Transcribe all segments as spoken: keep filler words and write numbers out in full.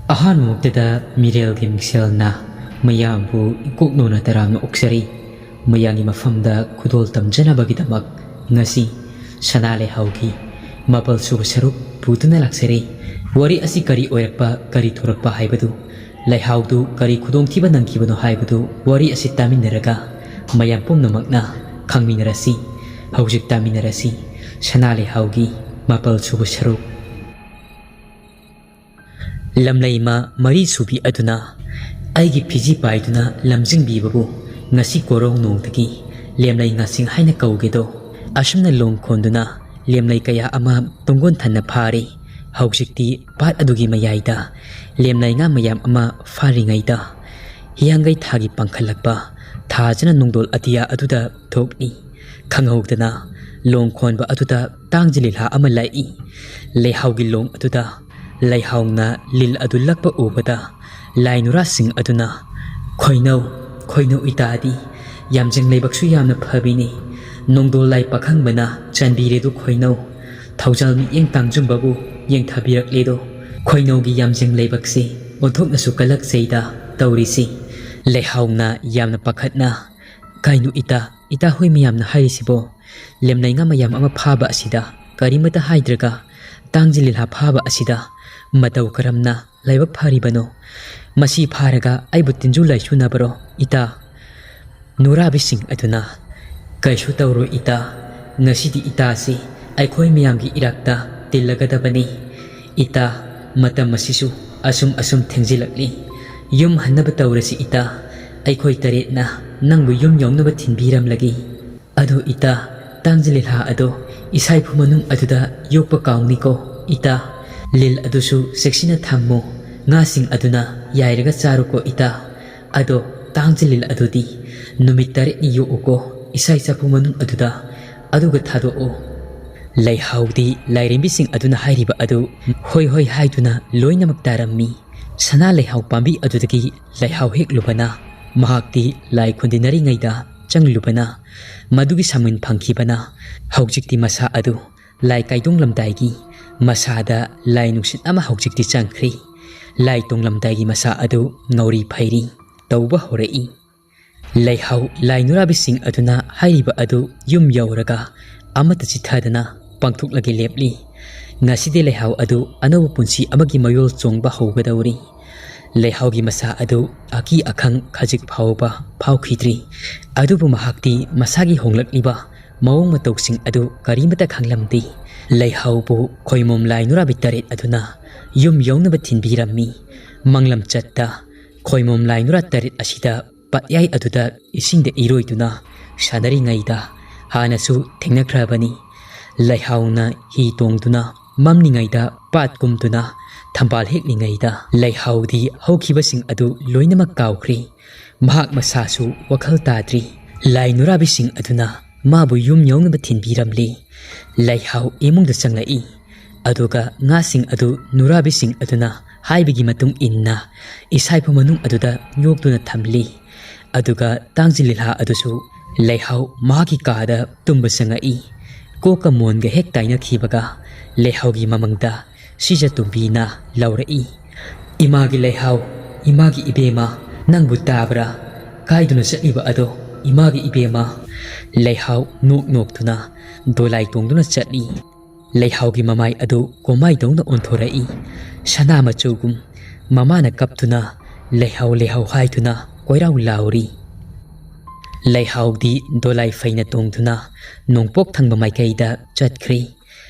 ꯑꯍꯥꯟꯕꯃꯛꯇꯗ ꯃꯤꯔꯦꯜꯒꯤ ꯃꯤꯡꯁꯦꯜꯅ ꯃꯌꯥꯝꯕꯨ ꯏꯀꯣꯛꯅꯧꯅ ꯇꯔꯥꯝꯅ ꯑꯣꯛꯆꯔꯤ꯫ ꯃꯌꯥꯝꯒꯤ ꯃꯐꯝꯗ ꯈꯨꯗꯣꯜ ꯇꯝꯖꯅꯕꯒꯤꯗꯃꯛ ꯉꯁꯤ ꯁꯅꯥ ꯂꯩꯍꯥꯎꯒꯤ ꯃꯥꯄꯜ ꯁꯨꯕ ꯁꯔꯨꯛ ꯄꯨꯗꯨꯅ ꯂꯥꯛꯆꯔꯤ꯫ ꯋꯥꯔꯤ ꯑꯁꯤ ꯀꯔꯤ ꯑꯣꯏꯔꯛꯄ, ꯀꯔꯤ ꯊꯣꯔꯛꯄ ꯍꯥꯏꯕꯗꯨ, ꯂꯩꯍꯥꯎꯗꯨ ꯀꯔꯤ ꯈꯨꯗꯣꯡꯊꯤꯕ ꯅꯪꯈꯤꯕꯅꯣ ꯍꯥꯏꯕꯗꯨ ꯋꯥꯔꯤ ꯑꯁꯤ ꯇꯥꯃꯤꯟꯅꯔꯒ ꯃꯌꯥꯝ ꯄꯨꯝꯅꯃꯛꯅ ꯈꯪꯃꯤꯟꯅꯔꯁꯤ꯫ ꯍꯧꯖꯤꯛ ꯇꯥꯃꯤꯟꯅꯔꯁꯤ ꯁꯅꯥ ꯂꯩꯍꯥꯎꯒꯤ ꯃꯥꯄꯜ ꯁꯨꯕ ꯁꯔꯨꯛ꯫ ꯂꯝꯂꯩꯃ ꯃꯔꯤ ꯁꯨꯕꯤ ꯑꯗꯨꯅ ꯑꯩꯒꯤ ꯐꯤꯖꯤ ꯄꯥꯏꯗꯨꯅ ꯂꯝꯖꯤꯡꯕꯤꯕꯕꯨ ꯉꯁꯤ ꯀꯣꯔꯧ ꯅꯣꯡꯗꯒꯤ ꯂꯦꯝꯂꯩ ꯉꯥꯁꯤꯡ ꯍꯥꯏꯅ ꯀꯧꯒꯦꯗꯣ꯫ ꯑꯁꯨꯝꯅ ꯂꯣꯡ ꯈꯣꯟꯗꯨꯅ ꯂꯦꯝꯂꯩ ꯀꯌꯥ ꯑꯃ ꯇꯨꯡꯒꯣꯟ ꯊꯟꯅ ꯐꯥꯔꯤ꯫ ꯍꯧꯖꯤꯛꯇꯤ ꯄꯥꯠ ꯑꯗꯨꯒꯤ ꯃꯌꯥꯏꯗ ꯂꯦꯝꯂꯩ ꯉꯥ ꯃꯌꯥꯝ ꯑꯃ ꯐꯥꯔꯤꯉꯩꯗ, ꯍꯤꯌꯥꯡꯒꯩ ꯊꯥꯒꯤ ꯄꯥꯡꯈꯠꯂꯛꯄ ꯊꯥꯖꯅ ꯅꯣꯡꯗꯣꯜ ꯑꯇꯤꯌꯥ ꯑꯗꯨꯗ ꯊꯣꯛꯏ꯫ ꯈꯪꯍꯧꯗꯅ ꯂꯣꯡ ꯈꯣꯟꯕ ꯑꯗꯨꯗ ꯇꯥꯡꯖ ꯂꯤꯂꯥ ꯑꯃ ꯂꯥꯛꯏ꯫ ꯂꯩꯍꯥꯎꯒꯤ ꯂꯣꯡ ꯑꯗꯨꯗ ꯂꯩꯍꯥꯎꯅ ꯂꯤꯜ ꯑꯗꯨ ꯂꯛꯄ ꯎꯕꯗ ꯂꯥꯏ ꯅꯨꯔꯥꯁꯤꯡ ꯑꯗꯨꯅ, "ꯈꯣꯏꯅꯧ, ꯈꯣꯏꯅꯧ ꯏꯇꯥꯗꯤ ꯌꯥꯝꯖꯤꯡ ꯂꯩꯕꯛꯁꯨ ꯌꯥꯝꯅ ꯐꯕꯤꯅꯤ꯫ ꯅꯣꯡꯗꯣꯜ ꯂꯥꯏ ꯄꯥꯈꯪꯕꯅ ꯆꯥꯟꯕꯤꯔꯦꯗꯨ ꯈꯣꯏꯅꯧ꯫ ꯊꯧꯖꯥꯜ ꯃꯤꯠꯌꯦꯡ ꯇꯥꯡꯖꯨꯝꯕꯕꯨ ꯌꯦꯡꯊꯕꯤꯔꯛꯂꯦꯗꯣ꯫ ꯈꯣꯏꯅꯧꯒꯤ ꯌꯥꯝꯖꯤꯡ ꯂꯩꯕꯛꯁꯤ ꯑꯣꯟꯊꯣꯛꯅꯁꯨ ꯀꯜꯂꯛꯆꯩꯗ ꯇꯧꯔꯤꯁꯤ"꯫ ꯂꯩꯍꯥꯎꯅ ꯌꯥꯝꯅ ꯄꯥꯈꯠꯅ, "ꯀꯩꯅꯣ ꯏꯇꯥ, ꯏꯇꯥ ꯍꯣꯏ ꯃꯌꯥꯝꯅ ꯍꯥꯏꯔꯤꯁꯤꯕꯣ? ꯂꯦꯝꯂꯩ ꯉꯥ ꯃꯌꯥꯝ ꯑꯃ ꯐꯥꯕ ꯑꯁꯤꯗ ꯀꯔꯤꯃꯇ ꯍꯥꯏꯗ꯭ꯔꯒ ꯇꯥꯡꯖ ꯂꯤꯂꯥ ꯐꯥꯕ ꯑꯁꯤꯗ ꯃꯇꯧ ꯀꯔꯝꯅ ꯂꯥꯏꯕꯛ ꯐꯔꯤꯕꯅꯣ? ꯃꯁꯤ ꯐꯥꯔꯒ ꯑꯩꯕꯨ ꯇꯤꯟꯖꯨ ꯂꯥꯏꯁꯨꯅꯕꯔꯣ ꯏꯇꯥ?" ꯅꯨꯔꯥꯕꯤꯁꯤꯡ ꯑꯗꯨꯅ, "ꯀꯩꯁꯨ ꯇꯧꯔꯣꯏ ꯏꯇꯥ, ꯉꯁꯤꯗꯤ ꯏꯇꯥꯁꯤ ꯑꯩꯈꯣꯏ ꯃꯌꯥꯝꯒꯤ ꯏꯔꯥꯛꯇ ꯇꯤꯜꯂꯒꯗꯕꯅꯤ꯫ ꯏꯇꯥ, ꯃꯇꯝ ꯑꯁꯤꯁꯨ ꯑꯁꯨꯝ ꯑꯁꯨꯝ ꯊꯦꯡꯖꯤꯜꯂꯛꯂꯤ꯫ ꯌꯨꯝ ꯍꯟꯅꯕ ꯇꯧꯔꯁꯤ ꯏꯇꯥ꯫ ꯑꯩꯈꯣꯏ ꯇꯔꯦꯠꯅ ꯅꯪꯕꯨ ꯌꯨꯝ ꯌꯧꯅꯕ ꯊꯤꯟꯕꯤꯔꯝꯂꯒꯦ꯫ ꯑꯗꯨ ꯏꯇꯥ, ꯇꯥꯡꯖ ꯂꯤꯂꯥ ꯑꯗꯣ ꯏꯁꯥꯏꯐꯨ ꯃꯅꯨꯡ ꯑꯗꯨꯗ ꯌꯣꯛꯄ ꯀꯥꯎꯅꯤꯀꯣ ꯏꯇꯥ꯫ ꯂꯤꯜ ꯑꯗꯨꯁꯨ ꯆꯦꯛꯁꯤꯟꯅ ꯊꯝꯃꯨ, ꯉꯥꯁꯤꯡ ꯑꯗꯨꯅ ꯌꯥꯏꯔꯒ ꯆꯥꯔꯨꯀꯣ ꯏꯇꯥ꯫ ꯑꯗꯣ ꯇꯥꯡꯖ ꯂꯤꯜ ꯑꯗꯨꯗꯤ ꯅꯨꯃꯤꯠ ꯇꯔꯦꯠꯅꯤ ꯌꯣꯛꯎꯀꯣ ꯏꯁꯥꯏ ꯆꯐꯨ ꯃꯅꯨꯡ ꯑꯗꯨꯗ, ꯑꯗꯨꯒ ꯊꯥꯗꯣꯛꯎ"꯫ ꯂꯩꯍꯥꯎꯗꯤ ꯂꯥꯏꯔꯦꯝꯕꯤꯁꯤꯡ ꯑꯗꯨꯅ ꯍꯥꯏꯔꯤꯕ ꯑꯗꯨ ꯍꯣꯏ ꯍꯣꯏ ꯍꯥꯏꯗꯨꯅ ꯂꯣꯏꯅꯃꯛ ꯇꯥꯔꯝꯃꯤ꯫ ꯁꯅꯥ ꯂꯩꯍꯥꯎ ꯄꯥꯝꯕꯤ ꯑꯗꯨꯗꯒꯤ ꯂꯩꯍꯥꯎ ꯍꯦꯛꯂꯨꯕꯅ ꯃꯍꯥꯛꯇꯤ ꯂꯥꯏ ꯈꯨꯟꯗꯤꯟꯅꯔꯤꯉꯩꯗ ꯆꯪꯂꯨꯕꯅ ꯃꯗꯨꯒꯤ ꯁꯥꯃꯤꯟ ꯐꯪꯈꯤꯕꯅ ꯍꯧꯖꯤꯛꯇꯤ ꯃꯁꯥ ꯑꯗꯨ ꯂꯥꯏ ꯀꯥꯏꯗꯣꯡꯂꯝꯗꯥꯏꯒꯤ ꯃꯁꯥꯗ ꯂꯥꯏ ꯅꯨꯡꯁꯤꯠ ꯑꯃ ꯍꯧꯖꯤꯛꯇꯤ ꯆꯪꯈ꯭ꯔꯤ꯫ ꯂꯥꯏ ꯇꯣꯡꯂꯝꯗꯥꯏꯒꯤ ꯃꯁꯥ ꯑꯗꯨ ꯉꯧꯔꯤ ꯐꯩꯔꯤ ꯇꯧꯕ ꯍꯧꯔꯛꯏ꯫ ꯂꯩꯍꯥꯎ ꯂꯥꯏ ꯅꯨꯔꯥꯕꯤꯁꯤꯡ ꯑꯗꯨꯅ ꯍꯥꯏꯔꯤꯕ ꯑꯗꯨ ꯌꯨꯝ ꯌꯧꯔꯒ ꯑꯃꯠꯇ ꯆꯤꯠꯊꯗꯅ ꯄꯥꯡꯊꯣꯛꯂꯒꯦ ꯂꯦꯞꯂꯤ꯫ ꯉꯁꯤꯗꯤ ꯂꯩꯍꯥꯎ ꯑꯗꯨ ꯑꯅꯧꯕ ꯄꯨꯟꯁꯤ ꯑꯃꯒꯤ ꯃꯌꯣꯜ ꯆꯣꯡꯕ ꯍꯧꯒꯗꯧꯔꯤ꯫ ꯂꯩꯍꯥꯎꯒꯤ ꯃꯁꯥ ꯑꯗꯨ ꯑꯀꯤ ꯑꯈꯪ ꯈꯖꯤꯛ ꯐꯥꯎꯕ ꯐꯥꯎꯈꯤꯗ꯭ꯔꯤ꯫ ꯑꯗꯨꯕꯨ ꯃꯍꯥꯛꯇꯤ ꯃꯁꯥꯒꯤ ꯍꯣꯡꯂꯛꯂꯤꯕ ꯃꯑꯣꯡ ꯃꯇꯧꯁꯤꯡ ꯑꯗꯨ ꯀꯔꯤꯃꯇ ꯈꯪꯂꯝꯗꯦ꯫ ꯂꯩꯍꯥꯎꯕꯨ ꯈꯣꯏꯃꯣꯝ ꯂꯥꯏ ꯅꯨꯔꯥꯕꯤ ꯇꯔꯦꯠ ꯑꯗꯨꯅ ꯌꯨꯝ ꯌꯧꯅꯕ ꯊꯤꯟꯕꯤꯔꯝꯃꯤ꯫ ꯃꯪꯂꯝꯆꯠꯇ ꯈꯣꯏꯃꯣꯝ ꯂꯥꯏ ꯅꯨꯔꯥ ꯇꯔꯦꯠ ꯑꯁꯤꯗ ꯄꯠꯌꯥꯏ ꯑꯗꯨꯗ ꯏꯁꯤꯡꯗ ꯏꯔꯣꯏꯗꯨꯅ ꯁꯥꯟꯅꯔꯤꯉꯩꯗ ꯍꯥꯟꯅꯁꯨ ꯊꯦꯡꯅꯈ꯭ꯔꯕꯅꯤ꯫ ꯂꯩꯍꯥꯎꯅ ꯍꯤ ꯇꯣꯡꯗꯨꯅ ꯃꯝꯂꯤꯉꯩꯗ ꯄꯥꯠ ꯀꯨꯝꯗꯨꯅ ꯊꯝꯕꯥꯜ ꯍꯦꯛꯂꯤꯉꯩꯗ ꯂꯩꯍꯥꯎꯗꯤ ꯍꯧꯈꯤꯕꯁꯤꯡ ꯑꯗꯨ ꯂꯣꯏꯅꯃꯛ ꯀꯥꯎꯈ꯭ꯔꯦ꯫ ꯃꯍꯥꯛ ꯃꯁꯥꯁꯨ ꯋꯥꯈꯜ ꯇꯥꯗ꯭ꯔꯤ꯫ ꯂꯥꯏ ꯅꯨꯔꯥꯕꯤꯁꯤꯡ ꯑꯗꯨꯅ ꯃꯥꯕꯨ ꯌꯨꯝ ꯌꯧꯅꯕ ꯊꯤꯟꯕꯤꯔꯝꯂꯦ꯫ ꯂꯩꯍꯥꯎ ꯏꯃꯨꯡꯗ ꯆꯪꯂꯛꯏ꯫ ꯑꯗꯨꯒ ꯉꯥꯁꯤꯡ ꯑꯗꯨ ꯅꯨꯔꯥꯕꯤꯁꯤꯡ ꯑꯗꯨꯅ ꯍꯥꯏꯕꯒꯤ ꯃꯇꯨꯡ ꯏꯟꯅ ꯏꯁꯥꯏꯐꯝ ꯃꯅꯨꯡ ꯑꯗꯨꯗ ꯌꯣꯛꯇꯨꯅ ꯊꯝꯂꯤ꯫ ꯑꯗꯨꯒ ꯇꯥꯡꯖꯤꯜ ꯂꯤꯂꯥ ꯑꯗꯨꯁꯨ ꯂꯩꯍꯥꯎ ꯃꯍꯥꯛꯀꯤ ꯀꯥꯗ ꯇꯨꯝꯕ ꯆꯪꯉꯛꯏ꯫ ꯀꯣꯛꯀ ꯃꯣꯟꯒ ꯍꯦꯛ ꯇꯥꯏꯅꯈꯤꯕꯒ ꯂꯩꯍꯥꯎꯒꯤ ꯃꯃꯪꯗ ꯁꯤꯖ ꯇꯣꯝꯕꯤꯅ ꯂꯥꯎꯔꯛꯏ, "ꯏꯃꯥꯒꯤ ꯂꯩꯍꯥꯎ, ꯏꯃꯥꯒꯤ ꯏꯕꯦꯝꯃ, ꯅꯪꯕꯨ ꯇꯥꯕ꯭ꯔꯥ? ꯀꯥꯏꯗꯨꯅ ꯆꯠꯂꯤꯕ ꯑꯗꯣ, ꯏꯃꯥꯒꯤ ꯏꯕꯦꯝꯃ?" ꯂꯩꯍꯥꯎ ꯅꯣꯛ ꯅꯣꯛꯇꯨꯅ ꯗꯣꯂꯥꯏ ꯇꯣꯡꯗꯨꯅ ꯆꯠꯂꯤ꯫ ꯂꯩꯍꯥꯎꯒꯤ ꯃꯃꯥꯏ ꯑꯗꯨ ꯀꯣꯃꯥꯏꯗꯧꯅ ꯑꯣꯟꯊꯣꯔꯛꯏ꯫ ꯁꯅꯥ ꯃꯆꯨꯒꯨꯝ ꯃꯃꯥꯅ ꯀꯞꯇꯨꯅ ꯂꯩꯍꯥꯎ ꯂꯩꯍꯥꯎ ꯍꯥꯏꯗꯨꯅ ꯀꯣꯏꯔꯥꯎ ꯂꯥꯎꯔꯤ꯫ ꯂꯩꯍꯥꯎꯗꯤ ꯗꯣꯂꯥꯏ ꯐꯩꯅ ꯇꯣꯡꯗꯨꯅ ꯅꯣꯡꯄꯣꯛ ꯊꯪꯕ ꯃꯥꯏꯀꯩꯗ ꯆꯠꯈ꯭ꯔꯤ꯫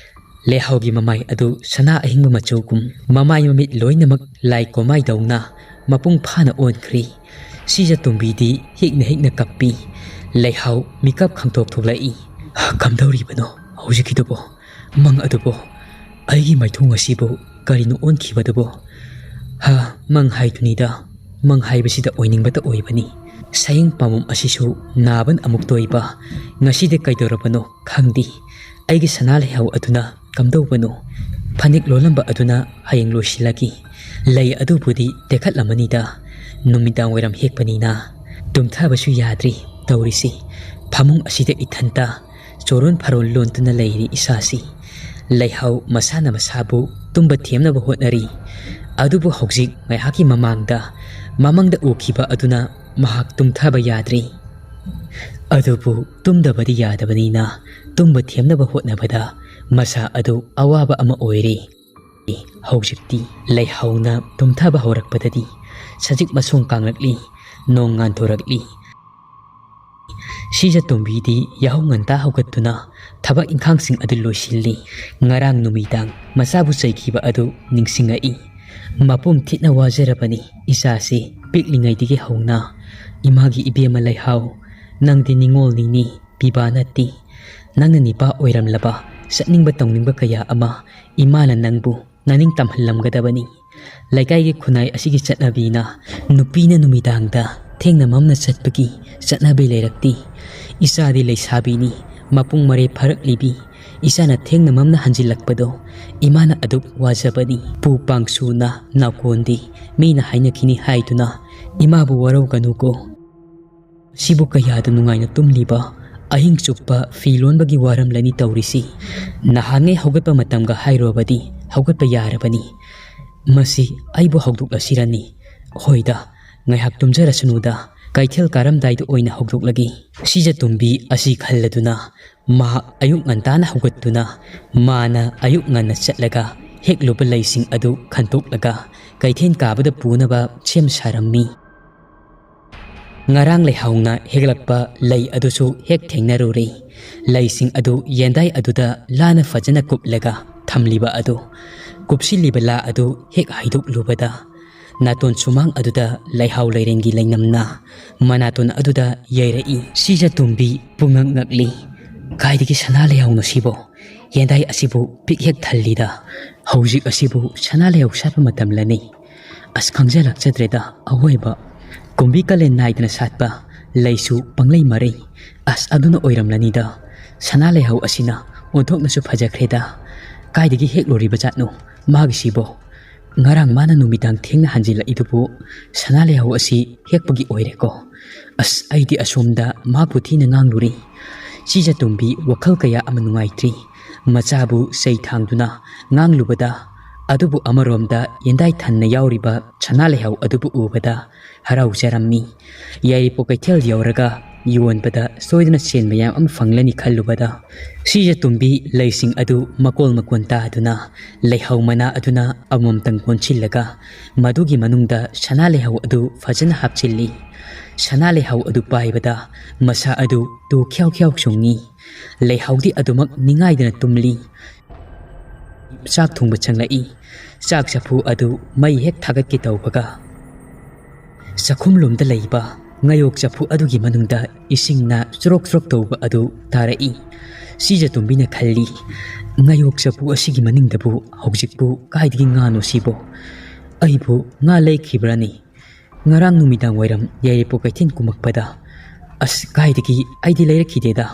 ꯂꯩꯍꯥꯎꯒꯤ ꯃꯃꯥꯏ ꯑꯗꯨ ꯁꯅꯥ ꯑꯍꯤꯡꯕ ꯃꯆꯨꯒꯨꯝ ꯃꯃꯥꯏ ꯃꯃꯤꯠ ꯂꯣꯏꯅꯃꯛ ꯂꯥꯏ ꯀꯣꯃꯥꯏꯗꯧꯅ ꯃꯄꯨꯡ ꯐꯥꯅ ꯑꯣꯟꯈ꯭ꯔꯤ꯫ ꯁꯤꯖ ꯇꯣꯝꯕꯤꯗꯤ ꯍꯤꯛꯅ ꯍꯤꯛꯅ ꯀꯞꯄꯤ꯫ ꯂꯩꯍꯥꯎ ꯃꯤꯀꯞ ꯈꯪꯊꯣꯛ ꯊꯣꯛꯂꯛꯏ꯫ "ꯀꯝꯗꯧꯔꯤꯕꯅꯣ ꯍꯧꯖꯤꯛꯀꯤꯗꯨꯕꯣ? ꯃꯪ ꯑꯗꯨꯕꯨ ꯑꯩꯒꯤ ꯃꯥꯏꯊꯣꯡ ꯑꯁꯤꯕꯨ ꯀꯔꯤꯅꯣ ꯑꯣꯟꯈꯤꯕꯗꯨꯕꯨ? ꯍꯥ, ꯃꯪ ꯍꯥꯏꯗꯨꯅꯤꯗ, ꯃꯪ ꯍꯥꯏꯕꯁꯤꯗ ꯑꯣꯏꯅꯤꯡꯕꯇ ꯑꯣꯏꯕꯅꯤ꯫ ꯁꯌꯦꯡ ꯄꯥꯝꯕꯣꯝ ꯑꯁꯤꯁꯨ ꯅꯥꯕꯅ ꯑꯃꯨꯛ ꯇꯣꯏꯕ꯫ ꯉꯁꯤꯗꯤ ꯀꯩꯗꯧꯔꯕꯅꯣ ꯈꯪꯗꯦ꯫ ꯑꯩꯒꯤ ꯁꯅꯥ ꯂꯩꯍꯥꯎ ꯑꯗꯨꯅ ꯀꯝꯗꯧꯕꯅꯣ? ꯐꯅꯦꯛ ꯂꯣꯜꯂꯝꯕ ꯑꯗꯨꯅ ꯍꯌꯦꯡ ꯂꯣꯏꯁꯤꯜꯂꯒꯦ꯫ ꯂꯩ ꯑꯗꯨꯕꯨꯗꯤ ꯇꯦꯛꯈꯠꯂꯝꯃꯅꯤꯗ, ꯅꯨꯃꯤꯗꯥꯡ ꯋꯥꯏꯔꯝ ꯍꯦꯛꯄꯅꯤꯅ꯫ ꯇꯨꯝꯊꯕꯁꯨ ꯌꯥꯗ꯭ꯔꯤ ꯇꯧꯔꯤꯁꯤ꯫ ꯐꯃꯨꯡ ꯑꯁꯤꯗ ꯏꯊꯟꯇ ꯆꯣꯔꯣꯟ ꯐꯔꯣꯟ ꯂꯣꯟꯗꯨꯅ ꯂꯩꯔꯤ ꯏꯁꯥꯁꯤ꯫ ꯂꯩꯍꯥꯎ ꯃꯁꯥꯅ ꯃꯁꯥꯕꯨ ꯇꯨꯝꯕ ꯊꯦꯝꯅꯕ ꯍꯣꯠꯅꯔꯤ꯫ ꯑꯗꯨꯕꯨ ꯍꯧꯖꯤꯛ ꯉꯥꯏꯍꯥꯛꯀꯤ ꯃꯃꯥꯡꯗ ꯃꯃꯪꯗ ꯎꯈꯤꯕ ꯑꯗꯨꯅ ꯃꯍꯥꯛ ꯇꯨꯝꯊꯕ ꯌꯥꯗ꯭ꯔꯤ꯫ ꯑꯗꯨꯕꯨ ꯇꯨꯝꯗꯕꯗꯤ ꯌꯥꯗꯕꯅꯤꯅ ꯇꯨꯝꯕ ꯊꯦꯝꯅꯕ ꯍꯣꯠꯅꯕꯗ ꯃꯁꯥ ꯑꯗꯨ ꯑꯋꯥꯕ ꯑꯃ ꯑꯣꯏꯔꯤ꯫ ꯍꯧꯖꯤꯛꯇꯤ ꯂꯩꯍꯥꯎꯅ ꯇꯨꯝꯊꯕ ꯍꯧꯔꯛꯄꯗꯗꯤ ꯁꯖꯤꯛ ꯃꯁꯣꯡ ꯀꯥꯡꯂꯛꯂꯤ, ꯅꯣꯡ ꯉꯥꯟꯊꯣꯔꯛꯂꯤ꯫ ꯁꯤꯖ ꯇꯣꯝꯕꯤꯗꯤ ꯌꯥꯍꯧ ꯉꯟꯇꯥ ꯍꯧꯒꯠꯇꯨꯅ ꯊꯕꯛ ꯏꯪꯈꯥꯡꯁꯤꯡ ꯑꯗꯨ ꯂꯣꯏꯁꯤꯜꯂꯤ꯫ ꯉꯔꯥꯡ ꯅꯨꯃꯤꯗꯥꯡ ꯃꯆꯥꯕꯨ ꯆꯩꯈꯤꯕ ꯑꯗꯨ ꯅꯤꯡꯁꯤꯡꯉꯛꯏ꯫ ꯃꯄꯨꯝ ꯊꯤꯠꯅ ꯋꯥꯖꯔꯕꯅꯤ ꯏꯆꯥꯁꯤ ꯄꯤꯛꯂꯤꯉꯩꯗꯒꯤ ꯍꯧꯅ꯫ "ꯏꯃꯥꯒꯤ ꯏꯕꯦꯝꯃ ꯂꯩꯍꯥꯎ, ꯅꯪꯗꯤ ꯅꯤꯡꯉꯣꯜꯅꯤꯅꯤ, ꯄꯤꯕꯥ ꯅꯠꯇꯦ꯫ ꯅꯪꯅ ꯅꯤꯄꯥ ꯑꯣꯏꯔꯝꯂꯕ ꯆꯠꯅꯤꯡꯕ ꯇꯧꯅꯤꯡꯕ ꯀꯌꯥ ꯑꯃ ꯏꯃꯥꯅ ꯅꯪꯕꯨ ꯅꯅꯤꯡ ꯇꯝꯍꯜꯂꯝꯒꯗꯕꯅꯤ꯫ ꯂꯩꯀꯥꯏꯒꯤ ꯈꯨꯟꯅꯥꯏ ꯑꯁꯤꯒꯤ ꯆꯠꯅꯕꯤꯅ ꯅꯨꯄꯤꯅ ꯅꯨꯃꯤꯗꯥꯡꯗ ꯊꯦꯡꯅ ꯃꯝꯅ ꯆꯠꯄꯒꯤ ꯆꯠꯅꯕꯤ ꯂꯩꯔꯛꯇꯦ꯫ ꯏꯆꯥꯗꯤ ꯂꯩꯁꯥꯕꯤꯅꯤ, ꯃꯄꯨꯡ ꯃꯔꯩ ꯐꯥꯔꯛꯂꯤꯕꯤ꯫ ꯏꯆꯥꯅ ꯊꯦꯡꯅ ꯃꯝꯅ ꯍꯟꯖꯤꯜꯂꯛꯄꯗꯣ ꯏꯃꯥꯅ ꯑꯗꯨꯛ ꯋꯥꯖꯕꯅꯤ꯫ ꯄꯨ ꯄꯥꯡꯁꯨꯅ ꯅꯥꯎꯀꯣꯟꯗꯤ ꯃꯤꯅ ꯍꯥꯏꯅꯈꯤꯅꯤ ꯍꯥꯏꯗꯨꯅ ꯏꯃꯥꯕꯨ ꯋꯥꯔꯧꯒꯅꯨꯀꯣ꯫ ꯁꯤꯕꯨ ꯀꯌꯥꯗ ꯅꯨꯡꯉꯥꯏꯅ ꯇꯨꯝꯂꯤꯕ, ꯑꯍꯤꯡ ꯆꯨꯞꯄ ꯐꯤ ꯂꯣꯟꯕꯒꯤ ꯋꯥꯔꯝꯂꯅꯤ ꯇꯧꯔꯤꯁꯤ꯫ ꯅꯍꯥꯟꯉꯩ ꯍꯧꯒꯠꯄ ꯃꯇꯝꯒ ꯍꯥꯏꯔꯨꯔꯕꯗꯤ ꯍꯧꯒꯠꯄ ꯌꯥꯔꯕꯅꯤ꯫ ꯃꯁꯤ ꯑꯩꯕꯨ ꯍꯧꯗꯣꯛꯂꯁꯤꯔꯅꯤ? ꯍꯣꯏꯗ, ꯉꯥꯏꯍꯥꯛ ꯇꯨꯝꯖꯔꯁꯅꯨꯗ, ꯀꯩꯊꯦꯜ ꯀꯥꯔꯝꯗꯥꯏꯗ ꯑꯣꯏꯅ ꯍꯧꯗꯣꯛꯂꯒꯦ꯫" ꯁꯤꯖ ꯇꯨꯝꯕꯤ ꯑꯁꯤ ꯈꯜꯂꯗꯨꯅ ꯃꯍꯥꯛ ꯑꯌꯨꯛ ꯉꯟꯇꯥꯅ ꯍꯧꯒꯠꯇꯨꯅ ꯃꯥꯅ ꯑꯌꯨꯛ ꯉꯟꯅ ꯆꯠꯂꯒ ꯍꯦꯛꯂꯨꯕ ꯂꯩꯁꯤꯡ ꯑꯗꯨ ꯈꯟꯇꯣꯛꯂꯒ ꯀꯩꯊꯦꯜ ꯀꯥꯕꯗ ꯄꯨꯅꯕ ꯁꯦꯝ ꯁꯥꯔꯝꯃꯤ꯫ ꯉꯔꯥꯡ ꯂꯩꯍꯥꯎꯅ ꯍꯦꯛꯂꯛꯄ ꯂꯩ ꯑꯗꯨꯁꯨ ꯍꯦꯛ ꯊꯦꯡꯅꯔꯨꯔꯦ꯫ ꯂꯩꯁꯤꯡ ꯑꯗꯨ ꯌꯦꯟꯗꯥꯏ ꯑꯗꯨꯗ ꯂꯥꯅ ꯐꯖꯅ ꯀꯨꯞꯂꯒ ꯊꯝꯂꯤꯕ ꯑꯗꯨ, ꯀꯨꯞꯁꯤꯜꯂꯤꯕ ꯂꯥ ꯑꯗꯨ ꯍꯦꯛ ꯍꯥꯏꯗꯣꯛꯂꯨꯕꯗ ꯅꯥꯇꯣꯟ ꯁꯨꯃꯥꯡ ꯑꯗꯨꯗ ꯂꯩꯍꯥꯎ ꯂꯩꯔꯦꯡꯒꯤ ꯂꯩꯅꯝꯅ ꯃꯅꯥꯇꯣꯟ ꯑꯗꯨꯗ ꯌꯩꯔꯛꯏ꯫ ꯁꯤꯖ ꯇꯨꯝꯕꯤ ꯄꯨꯡꯉꯛ ꯉꯛꯂꯤ꯫ "ꯀꯥꯏꯗꯒꯤ ꯁꯅꯥ ꯂꯩꯍꯥꯎꯅꯣ ꯁꯤꯕꯣ? ꯌꯦꯟꯗꯥꯏ ꯑꯁꯤꯕꯨ ꯄꯤꯛ ꯍꯦꯛ ꯊꯜꯂꯤꯗ꯫ ꯍꯧꯖꯤꯛ ꯑꯁꯤꯕꯨ ꯁꯅꯥ ꯂꯩꯍꯥꯎ ꯁꯥꯠꯄ ꯃꯇꯝꯂꯅꯤ? ꯑꯁ, ꯈꯪꯖ ꯂꯥꯛꯆꯗ꯭ꯔꯦꯗ ꯑꯋꯣꯏꯕ꯫ ꯀꯨꯝꯕꯤ ꯀꯥꯂꯦꯟ ꯅꯥꯏꯗꯅ ꯁꯥꯠꯄ ꯂꯩꯁꯨ ꯄꯪꯂꯩ ꯃꯔꯩ꯫ ꯑꯁ, ꯑꯗꯨꯅ ꯑꯣꯏꯔꯝꯂꯅꯤꯗ꯫ ꯁꯅꯥ ꯂꯩꯍꯥꯎ ꯑꯁꯤꯅ ꯑꯣꯟꯊꯣꯛꯅꯁꯨ ꯐꯖꯈ꯭ꯔꯦꯗ꯫ ꯀꯥꯏꯗꯒꯤ ꯍꯦꯛꯂꯨꯔꯤꯕ ꯖꯥꯠꯅꯣ ꯃꯥꯒꯤꯁꯤꯕꯣ? ꯉꯔꯥꯡ ꯃꯥꯅ ꯅꯨꯃꯤꯗꯥꯡ ꯊꯦꯡꯅ ꯍꯟꯖꯤꯜꯂꯛꯏꯗꯨꯕꯨ ꯁꯅꯥ ꯂꯩꯍꯥꯎ ꯑꯁꯤ ꯍꯦꯛꯄꯒꯤ ꯑꯣꯏꯔꯦꯀꯣ꯫ ꯑꯁ, ꯑꯩꯗꯤ ꯑꯁꯣꯝꯗ ꯃꯍꯥꯛꯄꯨ ꯊꯤꯅ ꯉꯥꯡꯂꯨꯔꯦ꯫" ꯁꯤꯖ ꯇꯨꯝꯕꯤ ꯋꯥꯈꯜ ꯀꯌꯥ ꯑꯃ ꯅꯨꯡꯉꯥꯏꯇ꯭ꯔꯤ꯫ ꯃꯆꯥꯕꯨ ꯆꯩ ꯊꯥꯡꯗꯨꯅ ꯉꯥꯡꯂꯨꯕꯗ, ꯑꯗꯨꯕꯨ ꯑꯃꯔꯣꯝꯗ ꯌꯦꯟꯗꯥꯏ ꯊꯟꯅ ꯌꯥꯎꯔꯤꯕ ꯁꯅꯥ ꯂꯩꯍꯥꯎ ꯑꯗꯨꯕꯨ ꯎꯕꯗ ꯍꯔꯥꯎꯖꯔꯝꯃꯤ꯫ ꯌꯥꯏꯔꯤꯄꯣꯛ ꯀꯩꯊꯦꯜ ꯌꯧꯔꯒ ꯌꯣꯟꯕꯗ ꯁꯣꯏꯗꯅ ꯁꯦꯟ ꯃꯌꯥꯝ ꯑꯃ ꯐꯪꯂꯅꯤ ꯈꯜꯂꯨꯕꯗ, ꯁꯤꯖ ꯇꯨꯝꯕꯤ ꯂꯩꯁꯤꯡ ꯑꯗꯨ ꯃꯀꯣꯜ ꯃꯀꯣꯟ ꯇꯥꯗꯨꯅ ꯂꯩꯍꯥꯎ ꯃꯅꯥ ꯑꯗꯨꯅ ꯑꯃꯃꯝꯇꯪ ꯀꯣꯟꯁꯤꯜꯂꯒ ꯃꯗꯨꯒꯤ ꯃꯅꯨꯡꯗ ꯁꯅꯥ ꯂꯩꯍꯥꯎ ꯑꯗꯨ ꯐꯖꯅ ꯍꯥꯞꯆꯤꯜꯂꯤ꯫ ꯁꯅꯥ ꯂꯩꯍꯥꯎ ꯑꯗꯨ ꯄꯥꯏꯕꯗ ꯃꯁꯥ ꯑꯗꯨ ꯇꯨ ꯈ꯭ꯌꯥꯎ ꯈ꯭ꯌꯥꯎ ꯆꯣꯡꯉꯤ꯫ ꯂꯩꯍꯥꯎꯗꯤ ꯑꯗꯨꯃꯛ ꯅꯤꯡꯉꯥꯏꯗꯅ ꯇꯨꯝꯂꯤ꯫ ꯆꯥꯛ ꯊꯣꯡꯕ ꯆꯪꯂꯛꯏ꯫ ꯆꯥꯛ ꯆꯐꯨ ꯑꯗꯨ ꯃꯩ ꯍꯦꯛ ꯊꯥꯒꯠꯀꯦ ꯇꯧꯕꯒ, ꯆꯥꯛꯈꯨꯝꯂꯣꯝꯗ ꯂꯩꯕ ꯉꯥꯌꯣꯛ ꯆꯐꯨ ꯑꯗꯨꯒꯤ ꯃꯅꯨꯡꯗ ꯏꯁꯤꯡꯅ ꯆꯨꯔꯣꯛ ꯆꯨꯔꯣꯛ ꯇꯧꯕ ꯑꯗꯨ ꯇꯥꯔꯛꯏ꯫ ꯁꯤꯖ ꯇꯨꯝꯕꯤꯅ ꯈꯜꯂꯤ, "ꯉꯥꯌꯣꯛ ꯆꯐꯨ ꯑꯁꯤꯒꯤ ꯃꯅꯤꯡꯗꯕꯨ ꯍꯧꯖꯤꯛꯄꯨ ꯀꯥꯏꯗꯒꯤ ꯉꯥꯅꯣ ꯁꯤꯕꯣ? ꯑꯩꯕꯨ ꯉꯥ ꯂꯩꯈꯤꯕ꯭ꯔꯥꯅꯦ? ꯉꯔꯥꯡ ꯅꯨꯃꯤꯗꯥꯡ ꯋꯥꯏꯔꯝ ꯌꯥꯏꯔꯤꯄꯣꯛ ꯀꯩꯊꯦꯜ ꯀꯨꯝꯃꯛꯄꯗ, ꯑꯁ, ꯀꯥꯏꯗꯒꯤ ꯑꯩꯗꯤ ꯂꯩꯔꯛꯈꯤꯗꯦꯗ"꯫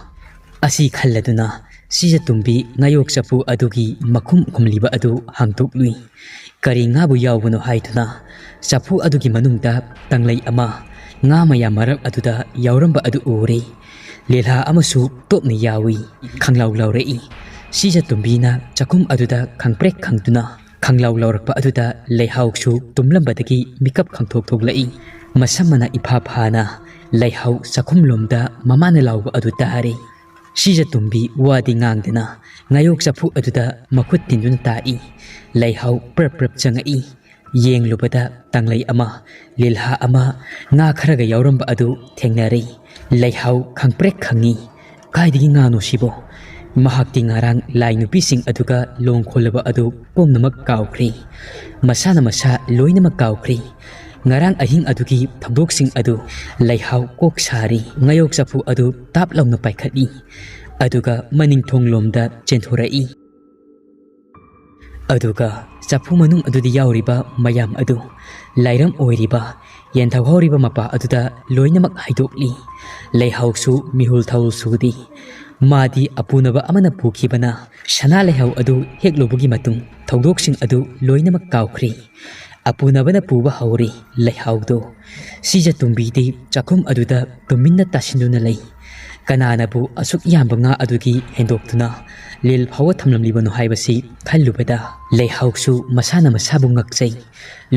ꯑꯁꯤ ꯈꯜꯂꯗꯨꯅ ꯁꯤꯖ ꯇꯨꯝꯕꯤ ꯉꯥꯌꯣꯛ ꯆꯐꯨ ꯑꯗꯨꯒꯤ ꯃꯈꯨꯝ ꯈꯨꯝꯂꯤꯕ ꯑꯗꯨ ꯍꯥꯡꯗꯣꯛꯂꯨꯏ꯫ ꯀꯔꯤ ꯉꯥꯕꯨ ꯌꯥꯎꯕꯅꯣ ꯍꯥꯏꯗꯨꯅ ꯆꯐꯨ ꯑꯗꯨꯒꯤ ꯃꯅꯨꯡꯗ ꯇꯪꯂꯩ ꯑꯃ ꯉꯥ ꯃꯌꯥꯝ ꯃꯔꯛ ꯑꯗꯨꯗ ꯌꯥꯎꯔꯝꯕ ꯑꯗꯨ ꯎꯔꯦ꯫ ꯂꯤꯂꯥ ꯑꯃꯁꯨ ꯇꯣꯞꯅ ꯌꯥꯎꯏ꯫ ꯈꯪꯂꯥꯎ ꯂꯥꯎꯔꯛꯏ꯫ ꯁꯤꯖ ꯇꯨꯝꯕꯤꯅ ꯆꯥꯛꯈꯨꯝ ꯑꯗꯨꯗ ꯈꯪꯄ꯭ꯔꯦꯛ ꯈꯪꯗꯨꯅ ꯈꯪꯂꯥꯎ ꯂꯥꯎꯔꯛꯄ ꯑꯗꯨꯗ ꯂꯩꯍꯥꯎꯁꯨ ꯇꯨꯝꯂꯝꯕꯗꯒꯤ ꯃꯤꯀꯞ ꯈꯪꯊꯣꯛ ꯊꯣꯛꯂꯛꯏ꯫ ꯃꯁꯝ ꯃꯅꯥ ꯏꯐꯥ ꯐꯥꯅ ꯂꯩꯍꯥꯎ ꯆꯥꯛꯈꯨꯝꯂꯣꯝꯗ ꯃꯃꯥꯅ ꯂꯥꯎꯕ ꯑꯗꯨ ꯇꯥꯔꯦ꯫ ꯁꯤꯖ ꯇꯨꯝꯕꯤ ꯋꯥꯗꯤ ꯉꯥꯡꯗꯅ ꯉꯥꯌꯣꯛ ꯆꯐꯨ ꯑꯗꯨꯗ ꯃꯈꯨꯠ ꯇꯤꯟꯗꯨꯅ ꯇꯥꯛꯏ꯫ ꯂꯩꯍꯥꯎ ꯄ꯭ꯔꯞ ꯄ꯭ꯔꯞ ꯆꯪꯉꯛꯏ꯫ ꯌꯦꯡꯂꯨꯕꯗ ꯇꯪꯂꯩ ꯑꯃ, ꯂꯤꯜꯍꯥ ꯑꯃ, ꯉꯥ ꯈꯔꯒ ꯌꯥꯎꯔꯝꯕ ꯑꯗꯨ ꯊꯦꯡꯅꯔꯦ꯫ ꯂꯩꯍꯥꯎ ꯈꯪꯄ꯭ꯔꯦꯛ ꯈꯪꯉꯤ꯫ ꯀꯥꯏꯗꯒꯤ ꯉꯥꯅꯣ ꯁꯤꯕꯣ? ꯃꯍꯥꯛꯇꯤ ꯉꯔꯥꯡ ꯂꯥꯏ ꯅꯨꯄꯤꯁꯤꯡ ꯑꯗꯨꯒ ꯂꯣꯡ ꯈꯣꯜꯂꯕ ꯑꯗꯨ ꯄꯨꯝꯅꯃꯛ ꯀꯥꯎꯈ꯭ꯔꯦ꯫ ꯃꯁꯥꯅ ꯃꯁꯥ ꯂꯣꯏꯅꯃꯛ ꯀꯥꯎꯈ꯭ꯔꯦ꯫ ꯉꯔꯥꯡ ꯑꯍꯤꯡ ꯑꯗꯨꯒꯤ ꯊꯧꯗꯣꯛꯁꯤꯡ ꯑꯗꯨ ꯂꯩꯍꯥꯎ ꯀꯣꯛ ꯁꯥꯔꯤ꯫ ꯉꯥꯌꯣꯛ ꯆꯐꯨ ꯑꯗꯨ ꯇꯥꯞ ꯂꯥꯎꯅ ꯄꯥꯏꯈꯠꯂꯤ꯫ ꯑꯗꯨꯒ ꯃꯅꯤꯡ ꯊꯣꯡꯂꯣꯝꯗ ꯆꯦꯟꯊꯣꯔꯛꯏ꯫ ꯑꯗꯨꯒ ꯆꯐꯨ ꯃꯅꯨꯡ ꯑꯗꯨꯗ ꯌꯥꯎꯔꯤꯕ ꯃꯌꯥꯝ ꯑꯗꯨ, ꯂꯥꯏꯔꯝ ꯑꯣꯏꯔꯤꯕ, ꯌꯦꯟꯊꯧ ꯍꯧꯔꯤꯕ ꯃꯄꯥ ꯑꯗꯨꯗ ꯂꯣꯏꯅꯃꯛ ꯍꯥꯏꯗꯣꯛꯂꯤ꯫ ꯂꯩꯍꯥꯎꯁꯨ ꯃꯤꯍꯨꯜ ꯊꯧꯜ ꯁꯨꯗꯦ꯫ ꯃꯥꯗꯤ ꯑꯄꯨꯅꯕ ꯑꯃꯅ ꯄꯨꯈꯤꯕꯅ ꯁꯅꯥ ꯂꯩꯍꯥꯎ ꯑꯗꯨ ꯍꯦꯛꯂꯨꯕꯒꯤ ꯃꯇꯨꯡ ꯊꯧꯗꯣꯛꯁꯤꯡ ꯑꯗꯨ ꯂꯣꯏꯅꯃꯛ ꯀꯥꯎꯈ꯭ꯔꯦ꯫ ꯑꯄꯨꯅꯕꯅ ꯄꯨꯕ ꯍꯧꯔꯦ ꯂꯩꯍꯥꯎꯗꯨ꯫ ꯁꯤꯖ ꯇꯨꯝꯕꯤꯗꯤ ꯆꯥꯛꯈꯨꯝ ꯑꯗꯨꯗ ꯇꯨꯃꯤꯟꯅ ꯇꯥꯁꯤꯟꯗꯨꯅ ꯂꯩ꯫ ꯀꯅꯥꯅꯕꯨ ꯑꯁꯨꯛ ꯌꯥꯝꯕ ꯉꯥ ꯑꯗꯨꯒꯤ ꯍꯦꯟꯗꯣꯛꯇꯨꯅ ꯂꯤꯜ ꯐꯥꯎꯕ ꯊꯝꯂꯝꯂꯤꯕꯅꯣ ꯍꯥꯏꯕꯁꯤ ꯈꯜꯂꯨꯕꯗ ꯂꯩꯍꯥꯎꯁꯨ ꯃꯁꯥꯅ ꯃꯁꯥꯕꯨ ꯉꯛꯆꯩ꯫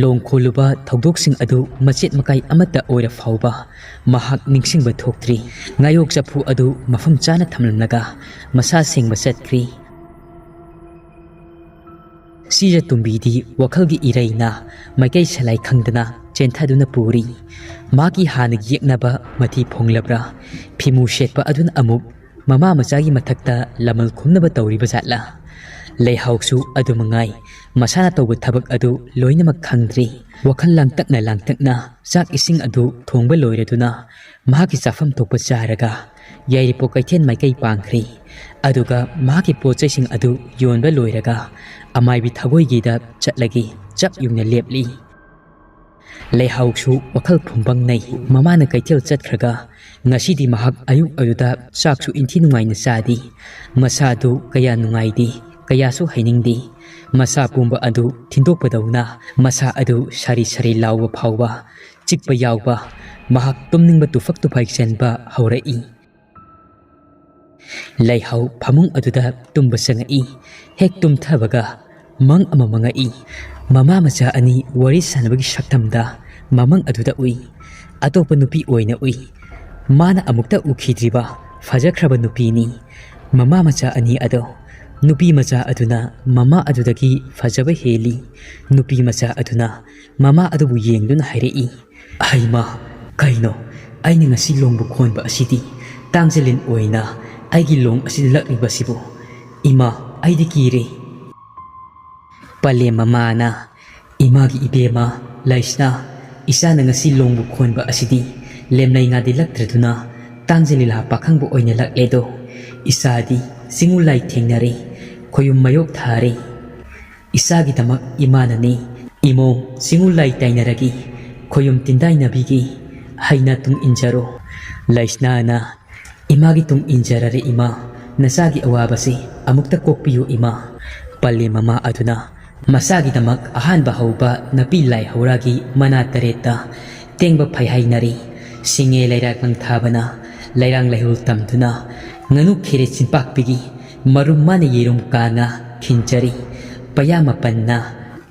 ꯂꯣꯡ ꯈꯣꯜꯂꯨꯕ ꯊꯧꯗꯣꯛꯁꯤꯡ ꯑꯗꯨ ꯃꯆꯦꯠ ꯃꯀꯥꯏ ꯑꯃꯠꯇ ꯑꯣꯏꯔ ꯐꯥꯎꯕ ꯃꯍꯥꯛ ꯅꯤꯡꯁꯤꯡꯕ ꯊꯣꯛꯇ꯭ꯔꯤ꯫ ꯉꯥꯌꯣꯛ ꯆꯐꯨ ꯑꯗꯨ ꯃꯐꯝ ꯆꯥꯅ ꯊꯝꯂꯝꯂꯒ ꯃꯁꯥ ꯁꯦꯡꯕ ꯆꯠꯈ꯭ꯔꯤ꯫ ꯁꯤꯖ ꯇꯨꯝꯕꯤꯗꯤ ꯋꯥꯈꯜꯒꯤ ꯏꯔꯩꯅ ꯃꯥꯏꯀꯩ ꯁꯂꯥꯏ ꯈꯪꯗꯅ ꯆꯦꯟꯊꯗꯨꯅ ꯄꯨꯔꯤ꯫ ꯃꯥꯒꯤ ꯍꯥꯟꯅꯒꯤ ꯌꯦꯛꯅꯕ ꯃꯊꯤ ꯐꯣꯡꯂꯕ꯭ꯔꯥ? ꯐꯤꯃꯨ ꯁꯦꯠꯄ ꯑꯗꯨꯅ ꯑꯃꯨꯛ ꯃꯃꯥ ꯃꯆꯥꯒꯤ ꯃꯊꯛꯇ ꯂꯃꯜ ꯈꯨꯝꯅꯕ ꯇꯧꯔꯤꯕ ꯖꯥꯠꯂꯥ? ꯂꯩꯍꯥꯎꯁꯨ ꯑꯗꯨ ꯃꯉꯥꯏ, ꯃꯁꯥꯅ ꯇꯧꯕ ꯊꯕꯛ ꯑꯗꯨ ꯂꯣꯏꯅꯃꯛ ꯈꯪꯗ꯭ꯔꯤ꯫ ꯋꯥꯈꯜ ꯂꯥꯡꯇꯛꯅ ꯂꯥꯡꯇꯛꯅ ꯆꯥꯛ ꯏꯁꯤꯡ ꯑꯗꯨ ꯊꯣꯡꯕ ꯂꯣꯏꯔꯗꯨꯅ ꯃꯍꯥꯛꯀꯤ ꯆꯥꯐꯝ ꯊꯣꯛꯄ ꯆꯥꯔꯒ ꯌꯥꯏꯔꯤꯄꯣꯛ ꯀꯩꯊꯦꯜ ꯃꯥꯏꯀꯩ ꯄꯥꯡꯈ꯭ꯔꯤ꯫ ꯑꯗꯨꯒ ꯃꯍꯥꯛꯀꯤ ꯄꯣꯠ ꯆꯩꯁꯤꯡ ꯑꯗꯨ ꯌꯣꯟꯕ ꯂꯣꯏꯔꯒ ꯑꯃꯥꯏꯕꯤ ꯊꯒꯣꯏꯒꯤꯗ ꯆꯠꯂꯒꯦ ꯆꯞ ꯌꯨꯡꯅ ꯂꯦꯞꯂꯤ꯫ ꯂꯩꯍꯥꯎꯁꯨ ꯋꯥꯈꯜ ꯐꯨꯝꯕꯪꯅꯩ꯫ ꯃꯃꯥꯅ ꯀꯩꯊꯦꯜ ꯆꯠꯈ꯭ꯔꯒ ꯉꯁꯤꯗꯤ ꯃꯍꯥꯛ ꯑꯌꯨꯛ ꯑꯗꯨꯗ ꯆꯥꯛꯁꯨ ꯏꯟꯊꯤ ꯅꯨꯡꯉꯥꯏꯅ ꯆꯥꯗꯦ꯫ ꯃꯁꯥꯗꯨ ꯀꯌꯥ ꯅꯨꯡꯉꯥꯏꯗꯦ, ꯀꯌꯥꯁꯨ ꯍꯩꯅꯤꯡꯗꯦ꯫ ꯃꯁꯥ ꯄꯨꯝꯕ ꯑꯗꯨ ꯊꯤꯟꯗꯣꯛꯄꯗꯧꯅ ꯃꯁꯥ ꯑꯗꯨ ꯁꯥꯔꯤ ꯁꯥꯔꯤ ꯂꯥꯎꯕ ꯐꯥꯎꯕ, ꯆꯤꯛꯄ ꯌꯥꯎꯕ, ꯃꯍꯥꯛ ꯇꯨꯝꯅꯤꯡꯕ ꯇꯨꯐꯛ ꯇꯨꯐꯥꯏ ꯆꯦꯟꯕ ꯍꯧꯔꯛꯏ꯫ ꯂꯩꯍꯥꯎ ꯐꯃꯨꯡ ꯑꯗꯨꯗ ꯇꯨꯝꯕ ꯆꯪꯉꯛꯏ꯫ ꯍꯦꯛ ꯇꯨꯝꯊꯕꯒ ꯃꯪ ꯑꯃ ꯃꯪꯉꯛꯏ꯫ ꯃꯃꯥ ꯃꯆꯥ ꯑꯅꯤ ꯋꯥꯔꯤ ꯁꯥꯟꯅꯕꯒꯤ ꯁꯛꯇꯝꯗ ꯃꯃꯪ ꯑꯗꯨꯗ ꯎꯏ꯫ ꯑꯇꯣꯞꯄ ꯅꯨꯄꯤ ꯑꯣꯏꯅ ꯎꯏ꯫ ꯃꯥꯅ ꯑꯃꯨꯛꯇ ꯎꯈꯤꯗ꯭ꯔꯤꯕ ꯐꯖꯈ꯭ꯔꯕ ꯅꯨꯄꯤꯅꯤ꯫ ꯃꯃꯥ ꯃꯆꯥ ꯑꯅꯤ ꯑꯗꯣ, ꯅꯨꯄꯤ ꯃꯆꯥ ꯑꯗꯨꯅ ꯃꯃꯥ ꯑꯗꯨꯗꯒꯤ ꯐꯖꯕ ꯍꯦꯜꯂꯤ꯫ ꯅꯨꯄꯤ ꯃꯆꯥ ꯑꯗꯨꯅ ꯃꯃꯥ ꯑꯗꯨꯕꯨ ꯌꯦꯡꯗꯨꯅ ꯍꯥꯏꯔꯛꯏ, "ꯍꯩꯃꯥ, ꯀꯩꯅꯣ? ꯑꯩꯅ ꯉꯁꯤ ꯂꯣꯡꯕ ꯈꯣꯟꯕ ꯑꯁꯤꯗꯤ ꯇꯥꯡꯖꯂꯤꯟ ꯑꯣꯏꯅ ꯑꯩꯒꯤ ꯂꯣꯡ ꯑꯁꯤꯗ ꯂꯛꯂꯤꯕꯁꯤꯕꯨ? ꯏꯃꯥ, ꯑꯩꯗꯤ ꯀꯤꯔꯦ!" ꯄꯂꯦꯝ ꯃꯃꯥꯅ, "ꯏꯃꯥꯒꯤ ꯏꯕꯦꯝꯃ ꯂꯩꯁꯅꯥ, ꯏꯆꯥꯅ ꯉꯁꯤ ꯂꯣꯡꯕ ꯈꯣꯟꯕ ꯑꯁꯤꯗꯤ ꯂꯦꯝꯂꯩ ꯉꯥꯗꯤ ꯂꯛꯇ꯭ꯔꯗꯨꯅ ꯇꯥꯡꯖꯂꯤꯂꯥ ꯄꯥꯈꯪꯕ ꯑꯣꯏꯅ ꯂꯛꯂꯦꯗꯣ꯫ ꯏꯆꯥꯗꯤ ꯆꯤꯡꯉꯨ ꯂꯥꯏ ꯊꯦꯡꯅꯔꯦ, ꯈꯣꯌꯨꯝ ꯃꯌꯣꯛ ꯊꯥꯔꯦ꯫ ꯏꯆꯥꯒꯤꯗꯃꯛ ꯏꯃꯥꯅꯅꯤ ꯏꯃꯧ ꯆꯤꯡꯉꯨ ꯂꯥꯏ ꯇꯥꯏꯅꯔꯒꯤ ꯈꯣꯌꯨꯝ ꯇꯤꯟꯗꯥꯏꯅꯕꯤꯒꯤ ꯍꯩꯅ ꯇꯨꯡ ꯏꯟꯖꯔꯣ꯫" ꯂꯩꯁꯅꯥꯅ, "ꯏꯃꯥꯒꯤ ꯇꯨꯡ ꯏꯟꯖꯔꯔꯦ ꯏꯃꯥ, ꯅꯆꯥꯒꯤ ꯑꯋꯥꯕꯁꯤ ꯑꯃꯨꯛꯇ ꯀꯣꯛꯄꯤꯌꯨ ꯏꯃꯥ꯫" ꯄꯂꯦꯝ ꯃꯃꯥ ꯑꯗꯨꯅ ꯃꯁꯥꯒꯤꯗꯃꯛ ꯑꯍꯥꯟꯕ ꯍꯧꯕ ꯅꯥꯄꯤ ꯂꯥꯏ ꯍꯧꯔꯥꯒꯤ ꯃꯅꯥ ꯇꯔꯦꯠꯇ ꯇꯦꯡꯕ ꯐꯩ ꯍꯥꯏꯅꯔꯤ꯫ ꯁꯤꯡꯉꯦ ꯂꯩꯔꯥꯛ ꯂꯪꯊꯥꯕꯅ ꯂꯩꯔꯥꯡ ꯂꯩꯍꯨꯜ ꯇꯝꯗꯨꯅ ꯉꯥꯅꯨ ꯈꯦꯔꯦ ꯆꯤꯟꯄꯥꯛꯄꯤꯒꯤ ꯃꯔꯨꯝ ꯃꯥꯅ ꯌꯦꯔꯨꯝ ꯀꯥꯡꯉ ꯈꯤꯟꯖꯔꯤ꯫ ꯄꯩꯌꯥ ꯃꯥꯄꯟꯅ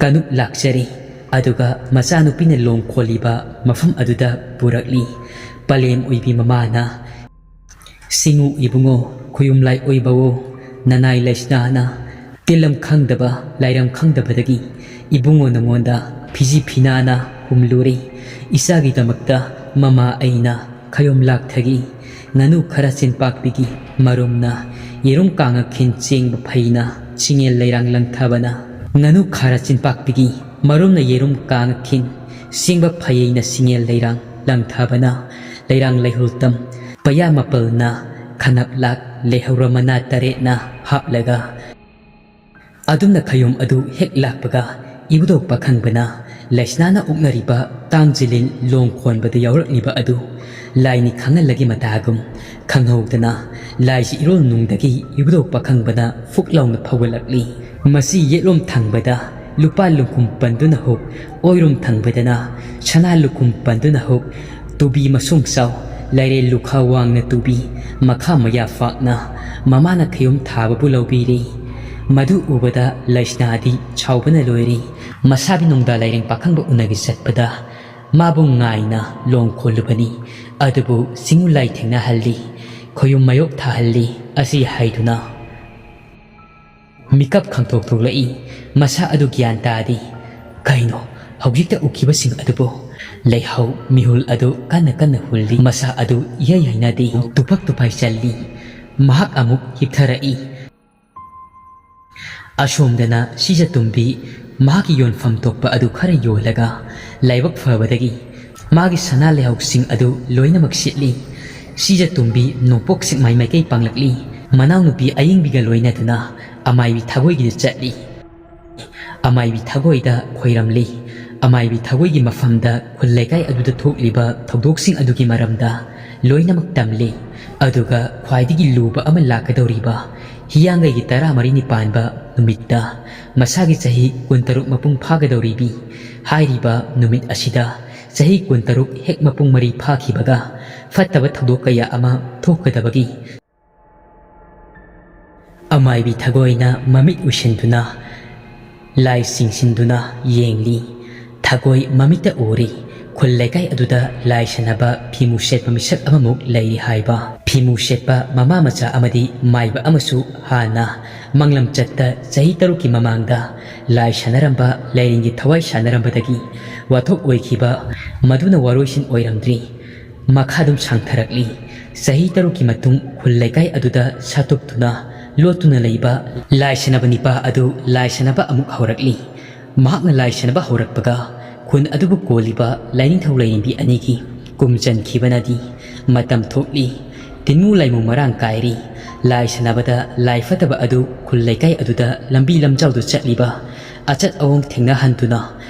ꯀꯥꯡꯂꯨꯞ ꯂꯥꯛꯆꯔꯤ꯫ ꯑꯗꯨꯒ ꯃꯆꯥꯅꯨꯄꯤꯅ ꯂꯣꯡ ꯈꯣꯜꯂꯤꯕ ꯃꯐꯝ ꯑꯗꯨꯗ ꯄꯨꯔꯛꯂꯤ꯫ ꯄꯂꯦꯝ ꯑꯣꯏꯕꯤ ꯃꯃꯥꯅ, "ꯁꯤꯡꯉꯨ ꯏꯕꯨꯡꯉꯣ, ꯈꯨꯌꯨꯝ ꯂꯥꯏ ꯑꯣꯏꯕꯋꯣ, ꯅꯅꯥꯏ ꯂꯩꯁꯅꯥꯅ ꯇꯤꯜꯂꯝ ꯈꯪꯗꯕ, ꯂꯥꯏꯔꯝ ꯈꯪꯗꯕꯗꯒꯤ ꯏꯕꯨꯡꯉꯣ ꯅꯉꯣꯟꯗ ꯐꯤꯖꯤ ꯐꯤꯅꯥꯅ ꯍꯨꯝꯂꯨꯔꯦ꯫ ꯏꯆꯥꯒꯤꯗꯃꯛꯇ ꯃꯃꯥ ꯑꯩꯅ ꯈꯌꯣꯝ ꯂꯥꯛꯊꯒꯤ꯫ ꯉꯥꯅꯨ ꯈꯔ ꯆꯤꯟꯄꯥꯛꯄꯤꯒꯤ ꯃꯔꯨꯝꯅ ꯌꯦꯔꯨꯝ ꯀꯥꯡꯉꯛꯈꯤꯟ ꯆꯦꯡꯕ ꯐꯩꯅ ꯁꯤꯡꯉꯦꯜ ꯂꯩꯔꯥꯡ ꯂꯪꯊꯕꯅ꯫ ꯉꯥꯅꯨ ꯈꯔ ꯆꯤꯟꯄꯥꯛꯄꯤꯒꯤ ꯃꯔꯨꯝꯅ ꯌꯦꯔꯨꯝ ꯀꯥꯡꯉꯛꯈꯤꯟ ꯆꯦꯡꯕ ꯐꯩꯅ ꯁꯤꯡꯉꯦꯜ ꯂꯩꯔꯥꯡ ꯂꯪꯊꯕꯅ꯫ ꯂꯩꯔꯥꯡ ꯂꯩꯍꯨꯜꯇꯝ ꯄꯩꯌꯥ ꯃꯥꯄꯜꯅ ꯈꯅꯞ ꯂꯥꯛ ꯂꯩꯍꯧꯔ ꯃꯅꯥ ꯇꯔꯦꯠꯅ ꯍꯥꯞꯂꯒ ꯑꯗꯨꯝꯅ ꯈꯌꯣꯝ ꯑꯗꯨ ꯍꯦꯛ ꯂꯥꯛꯄꯒ ꯏꯕꯨꯙꯧ ꯄꯥꯈꯪꯕꯅ ꯂꯩꯁꯅꯥꯅ ꯑꯣꯛꯅꯔꯤꯕ ꯇꯥꯡ ꯖꯤꯂꯤꯟ ꯂꯣꯡ ꯈꯣꯟꯕꯗ ꯌꯥꯎꯔꯛꯂꯤꯕ ꯑꯗꯨ ꯂꯥꯏꯅꯤ ꯈꯪꯍꯜꯂꯒꯤ ꯃꯇꯥꯒꯨꯝ ꯈꯪꯍꯧꯗꯅ ꯂꯥꯏꯁꯤ ꯏꯔꯣꯜ ꯅꯨꯡꯗꯒꯤ ꯏꯕꯨꯙꯧ ꯄꯥꯈꯪꯕꯅ ꯐꯨꯛ ꯂꯥꯎꯅ ꯐꯧꯒꯠꯂꯛꯂꯤ꯫ ꯃꯁꯤ ꯌꯦꯠꯂꯣꯝ ꯊꯪꯕꯗ ꯂꯨꯄꯥ ꯂꯨꯈꯨꯝ ꯄꯟꯗꯨꯅ ꯍꯨꯛ, ꯑꯣꯏꯔꯣꯝ ꯊꯪꯕꯗꯅ ꯁꯅꯥ ꯂꯨꯈꯨꯝ ꯄꯟꯗꯨꯅ ꯍꯨꯛ, ꯇꯨꯕꯤ ꯃꯁꯨꯡ ꯆꯥꯎ, ꯂꯥꯏꯔꯦꯜ ꯂꯨꯈꯥ ꯋꯥꯡꯅ ꯇꯨꯕꯤ, ꯃꯈꯥ ꯃꯌꯥ ꯐꯥꯛꯅ ꯃꯃꯥꯅ ꯈꯌꯣꯝ ꯊꯥꯕꯕꯨ ꯂꯧꯕꯤꯔꯤ꯫ ꯃꯗꯨ ꯎꯕꯗ ꯂꯩꯁꯅꯥꯗꯤ ꯁꯥꯎꯕꯅ ꯂꯣꯏꯔꯤ꯫ ꯃꯁꯥꯕꯤ ꯅꯣꯡꯗꯥ ꯂꯥꯏꯔꯦꯡ ꯄꯥꯈꯪꯕ ꯎꯅꯒꯦ ꯆꯠꯄꯗ ꯃꯥꯕꯨ ꯉꯥꯏꯅ ꯂꯣꯡ ꯈꯣꯜꯂꯨꯕꯅꯤ꯫ ꯑꯗꯨꯕꯨ ꯆꯤꯡꯉꯨ ꯂꯥꯏ ꯊꯦꯡꯅꯍꯜꯂꯤ, ꯈꯣꯌꯨꯝ ꯃꯥꯌꯣꯛ ꯊꯥꯍꯜꯂꯤ ꯑꯁꯤ ꯍꯥꯏꯗꯨꯅ ꯃꯤꯀꯞ ꯈꯪꯊꯣꯛ ꯊꯣꯛꯂꯛꯏ꯫ ꯃꯁꯥ ꯑꯗꯨ ꯒ꯭ꯌꯥꯟ ꯇꯥꯗꯦ꯫ ꯀꯩꯅꯣ, ꯍꯧꯖꯤꯛꯇ ꯎꯈꯤꯕꯁꯤꯡ ꯑꯗꯨꯕꯨ? ꯂꯩꯍꯧ ꯃꯤꯍꯨꯜ ꯑꯗꯨ ꯀꯟꯅ ꯀꯟꯅ ꯍꯨꯜꯂꯤ꯫ ꯃꯁꯥ ꯑꯗꯨ ꯏꯍꯩ ꯍꯩꯅꯗꯦ꯫ ꯇꯨꯐꯛ ꯇꯨꯐꯥꯏ ꯆꯜꯂꯤ꯫ ꯃꯍꯥꯛ ꯑꯃꯨꯛ ꯍꯤꯞꯊꯔꯛꯏ꯫ ꯑꯁꯣꯝꯗꯅ ꯁꯤꯖꯇꯣꯝꯕꯤ ꯃꯍꯥꯛꯀꯤ ꯌꯣꯟꯐꯝ ꯊꯣꯛꯄ ꯑꯗꯨ ꯈꯔ ꯌꯣꯜꯂꯒ ꯂꯥꯏꯕꯛ ꯐꯕꯗꯒꯤ ꯃꯥꯒꯤ ꯁꯅꯥ ꯂꯩꯍꯧꯁꯤꯡ ꯑꯗꯨ ꯂꯣꯏꯅꯃꯛ ꯁꯤꯠꯂꯤ꯫ ꯁꯤꯖꯇꯣꯝꯕꯤ ꯅꯣꯡꯄꯣꯛ ꯁꯦꯛꯃꯥꯏ ꯃꯥꯏꯀꯩ ꯄꯥꯡꯂꯛꯂꯤ꯫ ꯃꯅꯥꯎꯅꯨꯄꯤ ꯑꯌꯤꯡꯕꯤꯒ ꯂꯣꯏꯅꯗꯨꯅ ꯑꯃꯥꯏꯕꯤ ꯊꯥꯒꯣꯏꯒꯤꯗ ꯆꯠꯂꯤ꯫ ꯑꯃꯥꯏꯕꯤ ꯊꯥꯒꯣꯏꯗ ꯈꯣꯏꯔꯝꯂꯤ꯫ ꯑꯃꯥꯏꯕꯤ ꯊꯥꯒꯣꯏꯒꯤ ꯃꯐꯝꯗ ꯈꯨꯜ ꯂꯩꯀꯥꯏ ꯑꯗꯨꯗ ꯊꯣꯛꯂꯤꯕ ꯊꯧꯗꯣꯛꯁꯤꯡ ꯑꯗꯨꯒꯤ ꯃꯔꯝꯗ ꯂꯣꯏꯅꯃꯛ ꯇꯝꯂꯤ꯫ ꯑꯗꯨꯒ ꯈ꯭ꯋꯥꯏꯗꯒꯤ ꯂꯨꯕ ꯑꯃ ꯂꯥꯛꯀꯗꯧꯔꯤꯕ ꯍꯤꯌꯥꯡꯒꯩꯒꯤ ꯇꯔꯥꯃꯔꯤꯅꯤ ꯄꯥꯟꯕ ꯅꯨꯃꯤꯠꯇ ꯃꯁꯥꯒꯤ ꯆꯍꯤ ꯀꯨꯟꯇꯔꯨꯛ ꯃꯄꯨꯡ ꯐꯥꯒꯗꯧꯔꯤꯕꯤ꯫ ꯍꯥꯏꯔꯤꯕ ꯅꯨꯃꯤꯠ ꯑꯁꯤꯗ ꯆꯍꯤ ꯀꯨꯟꯇꯔꯨꯛ ꯍꯦꯛ ꯃꯄꯨꯡ ꯃꯔꯩ ꯐꯥꯈꯤꯕꯒ ꯐꯠꯇꯕ ꯊꯧꯗꯣꯛ ꯀꯌꯥ ꯑꯃ ꯊꯣꯛꯀꯗꯕꯒꯤ꯫ ꯑꯃꯥꯏꯕꯤ ꯊꯒꯣꯏꯅ ꯃꯃꯤꯠ ꯎꯏꯁꯤꯟꯗꯨꯅ ꯂꯥꯏ ꯆꯤꯡꯁꯤꯟꯗꯨꯅ ꯌꯦꯡꯂꯤ꯫ ꯊꯒꯣꯏ ꯃꯃꯤꯠꯇ ꯎꯔꯤ꯫ ꯈꯨꯜ ꯂꯩꯀꯥꯏ ꯑꯗꯨꯗ ꯂꯥꯏ ꯁꯥꯟꯅꯕ ꯐꯤꯃꯨ ꯁꯦꯠꯄ ꯃꯤꯁꯛ ꯑꯃꯃꯨꯛ ꯂꯩꯔꯤ ꯍꯥꯏꯕ꯫ ꯐꯤꯃꯨ ꯁꯦꯠꯄ ꯃꯃꯥ ꯃꯆꯥ ꯑꯃꯗꯤ ꯃꯥꯏꯕ ꯑꯃꯁꯨ ꯍꯥꯟꯅ ꯃꯪꯂꯝꯆꯠꯇ ꯆꯍꯤ ꯇꯔꯨꯛꯀꯤ ꯃꯃꯥꯡꯗ ꯂꯥꯏ ꯁꯥꯟꯅꯔꯝꯕ, ꯂꯥꯏꯔꯦꯟꯒꯤ ꯊꯋꯥꯏ ꯁꯥꯟꯅꯔꯝꯕꯗꯒꯤ ꯋꯥꯊꯣꯛ ꯑꯣꯏꯈꯤꯕ ꯃꯗꯨꯅ ꯋꯥꯔꯣꯏꯁꯤꯟ ꯑꯣꯏꯔꯝꯗ꯭ꯔꯤ꯫ ꯃꯈꯥ ꯑꯗꯨꯝ ꯁꯥꯡꯊꯔꯛꯂꯤ꯫ ꯆꯍꯤ ꯇꯔꯨꯛꯀꯤ ꯃꯇꯨꯡ ꯈꯨꯜ ꯂꯩꯀꯥꯏ ꯑꯗꯨꯗ ꯁꯥꯇꯨꯛꯇꯨꯅ ꯂꯣꯠꯇꯨꯅ ꯂꯩꯕ ꯂꯥꯏ ꯁꯥꯟꯅꯕ ꯅꯤꯄꯥ ꯑꯗꯨ ꯂꯥꯏ ꯁꯥꯟꯅꯕ ꯑꯃꯨꯛ ꯍꯧꯔꯛꯂꯤ꯫ ꯃꯍꯥꯛꯅ ꯂꯥꯏ ꯁꯥꯟꯅꯕ ꯍꯧꯔꯛꯄꯒ ꯈꯨꯟ ꯑꯗꯨꯕꯨ ꯀꯣꯜꯂꯤꯕ ꯂꯥꯏꯅꯤꯡꯊꯧ ꯂꯥꯏꯔꯦꯝꯕꯤ ꯑꯅꯤꯒꯤ ꯀꯨꯝ ꯆꯟꯈꯤꯕꯅꯗꯤ ꯃꯇꯝ ꯊꯣꯛꯂꯤ꯫ ꯇꯤꯟꯃꯨ ꯂꯥꯏꯃꯨ ꯃꯔꯥꯡ ꯀꯥꯏꯔꯤ꯫ ꯂꯥꯏ ꯁꯥꯟꯅꯕꯗ ꯂꯥꯏ ꯐꯠꯇꯕ ꯑꯗꯨ ꯈꯨꯜ ꯂꯩꯀꯥꯏ ꯑꯗꯨꯗ ꯂꯝꯕꯤ ꯂꯝꯖꯥꯎꯗ ꯆꯠꯂꯤꯕ ꯑꯆꯠ ꯑꯋꯣꯡ ꯊꯦꯡꯅꯍꯟꯗꯨꯅ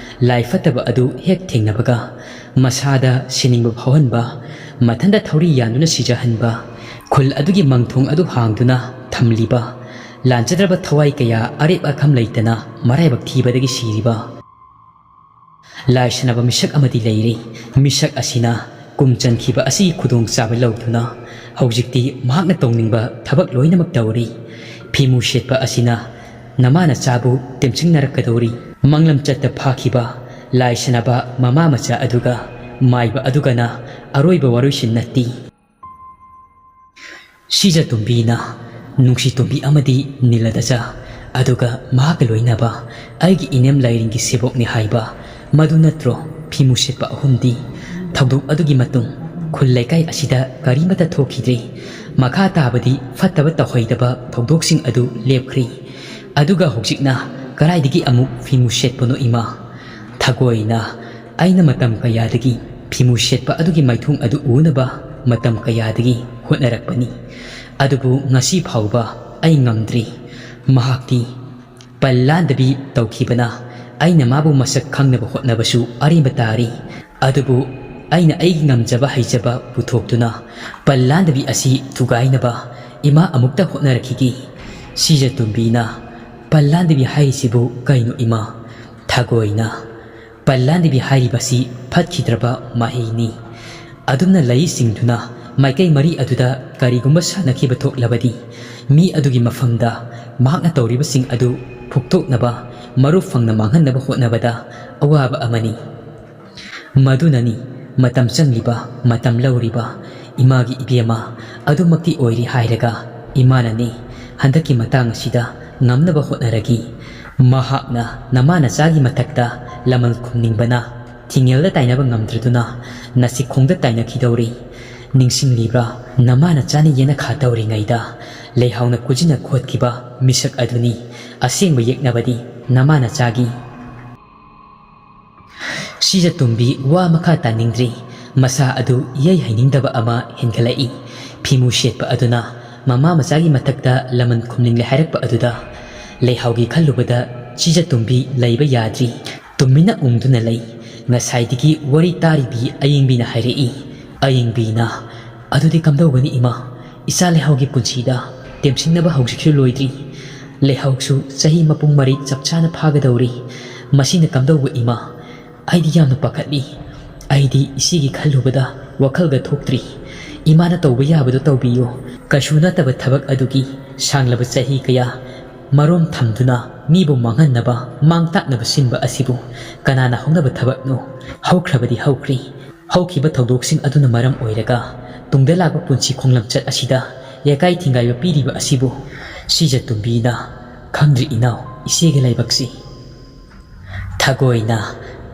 ꯂꯥꯏ ꯐꯠꯇꯕ ꯑꯗꯨ ꯍꯦꯛ ꯊꯦꯡꯅꯕꯒ ꯃꯁꯥꯗ ꯁꯤꯅꯤꯡꯕ ꯐꯥꯎꯍꯟꯕ, ꯃꯊꯟꯇ ꯊꯧꯔꯤ ꯌꯥꯟꯗꯨꯅ ꯁꯤꯖꯍꯟꯕ, ꯈꯨꯜ ꯑꯗꯨꯒꯤ ꯃꯪꯊꯣꯡ ꯑꯗꯨ ꯍꯥꯡꯗꯨꯅ ꯊꯝꯂꯤꯕ, ꯂꯥꯟꯖꯗ꯭ꯔꯕ ꯊꯋꯥꯏ ꯀꯌꯥ ꯑꯔꯦꯞ ꯑꯈꯝ ꯂꯩꯇꯅ ꯃꯔꯥꯏꯕꯛ ꯊꯤꯕꯗꯒꯤ ꯁꯤꯔꯤꯕ꯫ ꯂꯥꯏ ꯁꯥꯟꯅꯕ ꯃꯤꯁꯛ ꯑꯃꯗꯤ ꯂꯩꯔꯤ꯫ ꯃꯤꯁꯛ ꯑꯁꯤꯅ ꯀꯨꯝ ꯆꯟꯈꯤꯕ ꯑꯁꯤꯒꯤ ꯈꯨꯗꯣꯡꯆꯥꯕ ꯂꯧꯗꯨꯅ ꯍꯧꯖꯤꯛꯇꯤ ꯃꯍꯥꯛꯅ ꯇꯧꯅꯤꯡꯕ ꯊꯕꯛ ꯂꯣꯏꯅꯃꯛ ꯇꯧꯔꯤ꯫ ꯐꯤꯃꯨ ꯁꯦꯠꯄ ꯑꯁꯤꯅ ꯅꯃꯥ ꯅꯆꯥꯕꯨ ꯇꯦꯝꯁꯤꯡꯅꯔꯛꯀꯗꯧꯔꯤ꯫ ꯃꯪꯂꯝꯆꯠꯇ ꯐꯥꯈꯤꯕ ꯂꯥꯏ ꯁꯥꯟꯅꯕ ꯃꯃꯥ ꯃꯆꯥ ꯑꯗꯨꯒ ꯃꯥꯏꯕ ꯑꯗꯨꯒꯅ ꯑꯔꯣꯏꯕ ꯋꯥꯔꯣꯏꯁꯤꯟ ꯅꯠꯇꯦ꯫ ꯁꯤꯖꯇꯣꯝꯕꯤꯅ ꯅꯨꯡꯁꯤꯇꯣꯝꯕꯤ ꯑꯃꯗꯤ ꯅꯤꯂꯗꯆꯥ, ꯑꯗꯨꯒ ꯃꯍꯥꯛꯀ ꯂꯣꯏꯅꯕ ꯑꯩꯒꯤ ꯏꯅꯦꯝ ꯂꯥꯏꯔꯦꯟꯒꯤ ꯁꯦꯕꯣꯛꯅꯤ ꯍꯥꯏꯕ ꯃꯗꯨ ꯅꯠꯇ꯭ꯔꯣ? ꯐꯤꯃꯨ ꯁꯦꯠꯄ ꯑꯍꯨꯝꯗꯤ꯫ ꯊꯧꯗꯣꯛ ꯑꯗꯨꯒꯤ ꯃꯇꯨꯡ ꯈꯨꯜ ꯂꯩꯀꯥꯏ ꯑꯁꯤꯗ ꯀꯔꯤꯃꯠꯇ ꯊꯣꯛꯈꯤꯗ꯭ꯔꯦ꯫ ꯃꯈꯥ ꯇꯥꯕꯗꯤ ꯐꯠꯇꯕ ꯇꯧꯍꯩꯗꯕ ꯊꯧꯗꯣꯛꯁꯤꯡ ꯑꯗꯨ ꯂꯦꯞꯈ꯭ꯔꯦ꯫ ꯑꯗꯨꯒ ꯍꯧꯖꯤꯛꯅ ꯀꯗꯥꯏꯗꯒꯤ ꯑꯃꯨꯛ ꯐꯤꯃꯨ ꯁꯦꯠꯄꯅꯣ ꯏꯃꯥ? ꯊꯒꯣꯏꯅ ꯑꯩꯅ ꯃꯇꯝ ꯀꯌꯥꯗꯒꯤ ꯐꯤꯃꯨ ꯁꯦꯠꯄ ꯑꯗꯨꯒꯤ ꯃꯥꯏꯊꯣꯡ ꯑꯗꯨ ꯎꯅꯕ ꯃꯇꯝ ꯀꯌꯥꯗꯒꯤ ꯍꯣꯠꯅꯔꯛꯄꯅꯤ꯫ ꯑꯗꯨꯕꯨ ꯉꯁꯤ ꯐꯥꯎꯕ ꯑꯩ ꯉꯝꯗ꯭ꯔꯤ꯫ ꯃꯍꯥꯛꯇꯤ ꯄꯜ ꯂꯥꯟꯗꯕꯤ ꯇꯧꯈꯤꯕꯅ ꯑꯩꯅ ꯃꯥꯕꯨ ꯃꯁꯛ ꯈꯪꯅꯕ ꯍꯣꯠꯅꯕꯁꯨ ꯑꯔꯦꯝꯕ ꯇꯥꯔꯤ꯫ ꯑꯗꯨꯕꯨ ꯑꯩꯅ ꯑꯩꯒꯤ ꯉꯝꯖꯕ ꯍꯩꯖꯕ ꯄꯨꯊꯣꯛꯇꯨꯅ ꯄꯜ ꯂꯥꯟꯗꯕꯤ ꯑꯁꯤ ꯊꯨꯒꯥꯏꯅꯕ ꯏꯃꯥ ꯑꯃꯨꯛꯇ ꯍꯣꯠꯅꯔꯛꯈꯤꯒꯦ꯫ ꯁꯤꯖꯇꯣꯝꯕꯤꯅ, "ꯄꯜ ꯂꯥꯟꯗꯕꯤ ꯍꯥꯏꯔꯤꯁꯤꯕꯨ ꯀꯩꯅꯣ ꯏꯃꯥ?" ꯊꯒꯣꯏꯅ, "ꯄꯜ ꯂꯥꯟꯗꯕꯤ ꯍꯥꯏꯔꯤꯕꯁꯤ ꯐꯠꯈꯤꯗ꯭ꯔꯕ ꯃꯍꯩꯅꯤ꯫ ꯑꯗꯨꯝꯅ ꯂꯩꯁꯤꯡꯗꯨꯅ ꯃꯥꯏꯀꯩ ꯃꯔꯤ ꯑꯗꯨꯗ ꯀꯔꯤꯒꯨꯝꯕ ꯁꯥꯟꯅꯈꯤꯕ ꯊꯣꯛꯂꯕꯗꯤ, ꯃꯤ ꯑꯗꯨꯒꯤ ꯃꯐꯝꯗ ꯃꯍꯥꯛꯅ ꯇꯧꯔꯤꯕꯁꯤꯡ ꯑꯗꯨ ꯐꯨꯛꯇꯣꯛꯅꯕ, ꯃꯔꯨ ꯐꯪꯅ ꯃꯥꯡꯍꯟꯅꯕ ꯍꯣꯠꯅꯕꯗ ꯑꯋꯥꯕ ꯑꯃꯅꯤ꯫ ꯃꯗꯨꯅꯅꯤ ꯃꯇꯝ ꯆꯪꯂꯤꯕ, ꯃꯇꯝ ꯂꯧꯔꯤꯕ ꯏꯃꯥꯒꯤ ꯏꯕꯦꯝꯃ ꯑꯗꯨꯃꯛꯇꯤ ꯑꯣꯏꯔꯤ ꯍꯥꯏꯔꯒ ꯏꯃꯥꯅꯅꯤ ꯍꯟꯗꯛꯀꯤ ꯃꯇꯥꯡ ꯑꯁꯤꯗ ꯉꯝꯅꯕ ꯍꯣꯠꯅꯔꯒꯤ꯫ ꯃꯍꯥꯛꯅ ꯅꯃꯥ ꯅꯆꯥꯒꯤ ꯃꯊꯛꯇ ꯂꯃꯟ ꯈꯨꯝꯅꯤꯡꯕꯅ ꯊꯤꯡꯉꯦꯜꯗ ꯇꯥꯏꯅꯕ ꯉꯝꯗ꯭ꯔꯗꯨꯅ ꯅꯥꯁꯤꯈꯣꯡꯗ ꯇꯥꯏꯅꯈꯤꯗꯧꯔꯤ꯫ ꯅꯤꯡꯁꯤꯡꯂꯤꯕ꯭ꯔꯥ? ꯅꯃꯥ ꯅꯆꯥꯅ ꯌꯦꯅꯈꯥ ꯇꯧꯔꯤꯉꯩꯗ ꯂꯩꯍꯥꯎꯅ ꯀꯨꯖꯤꯅ ꯈꯣꯠꯈꯤꯕ ꯃꯤꯁꯛ ꯑꯗꯨꯅꯤ꯫ ꯑꯁꯦꯡꯕ ꯌꯦꯛꯅꯕꯗꯤ ꯅꯃꯥ ꯅꯆꯥꯒꯤ꯫ ꯁꯤꯖꯇꯣꯝꯕꯤ ꯋꯥ ꯃꯈꯥ ꯇꯥꯅꯤꯡꯗ꯭ꯔꯤ꯫ ꯃꯁꯥ ꯑꯗꯨ ꯏꯍꯩ ꯍꯩꯅꯤꯡꯗꯕ ꯑꯃ ꯍꯦꯟꯒꯠꯂꯛꯏ꯫ ꯐꯤꯃꯨ ꯁꯦꯠꯄ ꯑꯗꯨꯅ ꯃꯃꯥ ꯃꯆꯥꯒꯤ ꯃꯊꯛꯇ ꯂꯃꯟ ꯈꯨꯝꯅꯤꯡꯂꯦ ꯍꯥꯏꯔꯛꯄ ꯑꯗꯨꯗ ꯂꯩꯍꯥꯎꯒꯤ ꯈꯜꯂꯨꯕꯗ ꯁꯤꯖꯇꯣꯝꯕꯤ ꯂꯩꯕ ꯌꯥꯗ꯭ꯔꯤ꯫ ꯇꯨꯃꯤꯟꯅ ꯎꯪꯗꯨꯅ ꯂꯩ꯫ ꯉꯁꯥꯏꯗꯒꯤ ꯋꯥꯔꯤ ꯇꯥꯔꯤꯕꯤ ꯑꯌꯦꯡꯕꯤꯅ ꯍꯥꯏꯔꯛꯏ꯫ ꯑꯌꯦꯡꯕꯤꯅ, "ꯑꯗꯨꯗꯤ ꯀꯝꯗꯧꯒꯅꯤ ꯏꯃꯥ? ꯏꯆꯥ ꯂꯩꯍꯥꯎꯒꯤ ꯄꯨꯟꯁꯤꯗ ꯇꯦꯝꯁꯤꯡꯅꯕ ꯍꯧꯖꯤꯛꯁꯨ ꯂꯣꯏꯗ꯭ꯔꯤ꯫ ꯂꯩꯍꯥꯎꯁꯨ ꯆꯍꯤ ꯃꯄꯨꯡ ꯃꯔꯩ ꯆꯞ ꯆꯥꯅ ꯐꯥꯒꯗꯧꯔꯤ꯫ ꯃꯁꯤꯅ ꯀꯝꯗꯧꯕ ꯏꯃꯥ? ꯑꯩꯗꯤ ꯌꯥꯝꯅ ꯄꯥꯈꯠꯂꯤ꯫ ꯑꯩꯗꯤ ꯏꯆꯦꯒꯤ ꯈꯜꯂꯨꯕꯗ ꯋꯥꯈꯜꯒ ꯊꯣꯛꯇ꯭ꯔꯤ꯫ ꯏꯃꯥꯅ ꯇꯧꯕ ꯌꯥꯕꯗꯣ ꯇꯧꯕꯤꯌꯨ꯫ ꯀꯩꯁꯨ ꯅꯠꯇꯕ ꯊꯕꯛ ꯑꯗꯨꯒꯤ ꯁꯥꯡꯂꯕ ꯆꯍꯤ ꯀꯌꯥ ꯃꯔꯣꯝ ꯊꯝꯗꯨꯅ ꯃꯤꯕꯨ ꯃꯥꯡꯍꯟꯅꯕ, ꯃꯥꯡ ꯇꯥꯛꯅꯕ ꯁꯤꯟꯕ ꯑꯁꯤꯕꯨ ꯀꯅꯥꯅ ꯍꯧꯅꯕ ꯊꯕꯛꯅꯣ? ꯍꯧꯈ꯭ꯔꯕꯗꯤ ꯍꯧꯈ꯭ꯔꯦ꯫ ꯍꯧꯈꯤꯕ ꯊꯧꯗꯣꯛꯁꯤꯡ ꯑꯗꯨꯅ ꯃꯔꯝ ꯑꯣꯏꯔꯒ ꯇꯨꯡꯗ ꯂꯥꯛꯄ ꯄꯨꯟꯁꯤ ꯈꯣꯡꯂꯝꯆꯠ ꯑꯁꯤꯗ ꯌꯥꯀꯥꯏ ꯊꯤꯡꯒꯥꯏꯕ ꯄꯤꯔꯤꯕ ꯑꯁꯤꯕꯨ ꯁꯤꯖ ꯇꯨꯝꯕꯤꯅ ꯈꯪꯗ꯭ꯔꯤ ꯏꯅꯥꯎ, ꯏꯆꯦꯒꯤ ꯂꯥꯏꯕꯛꯁꯤ꯫ ꯊꯒꯣꯏꯅ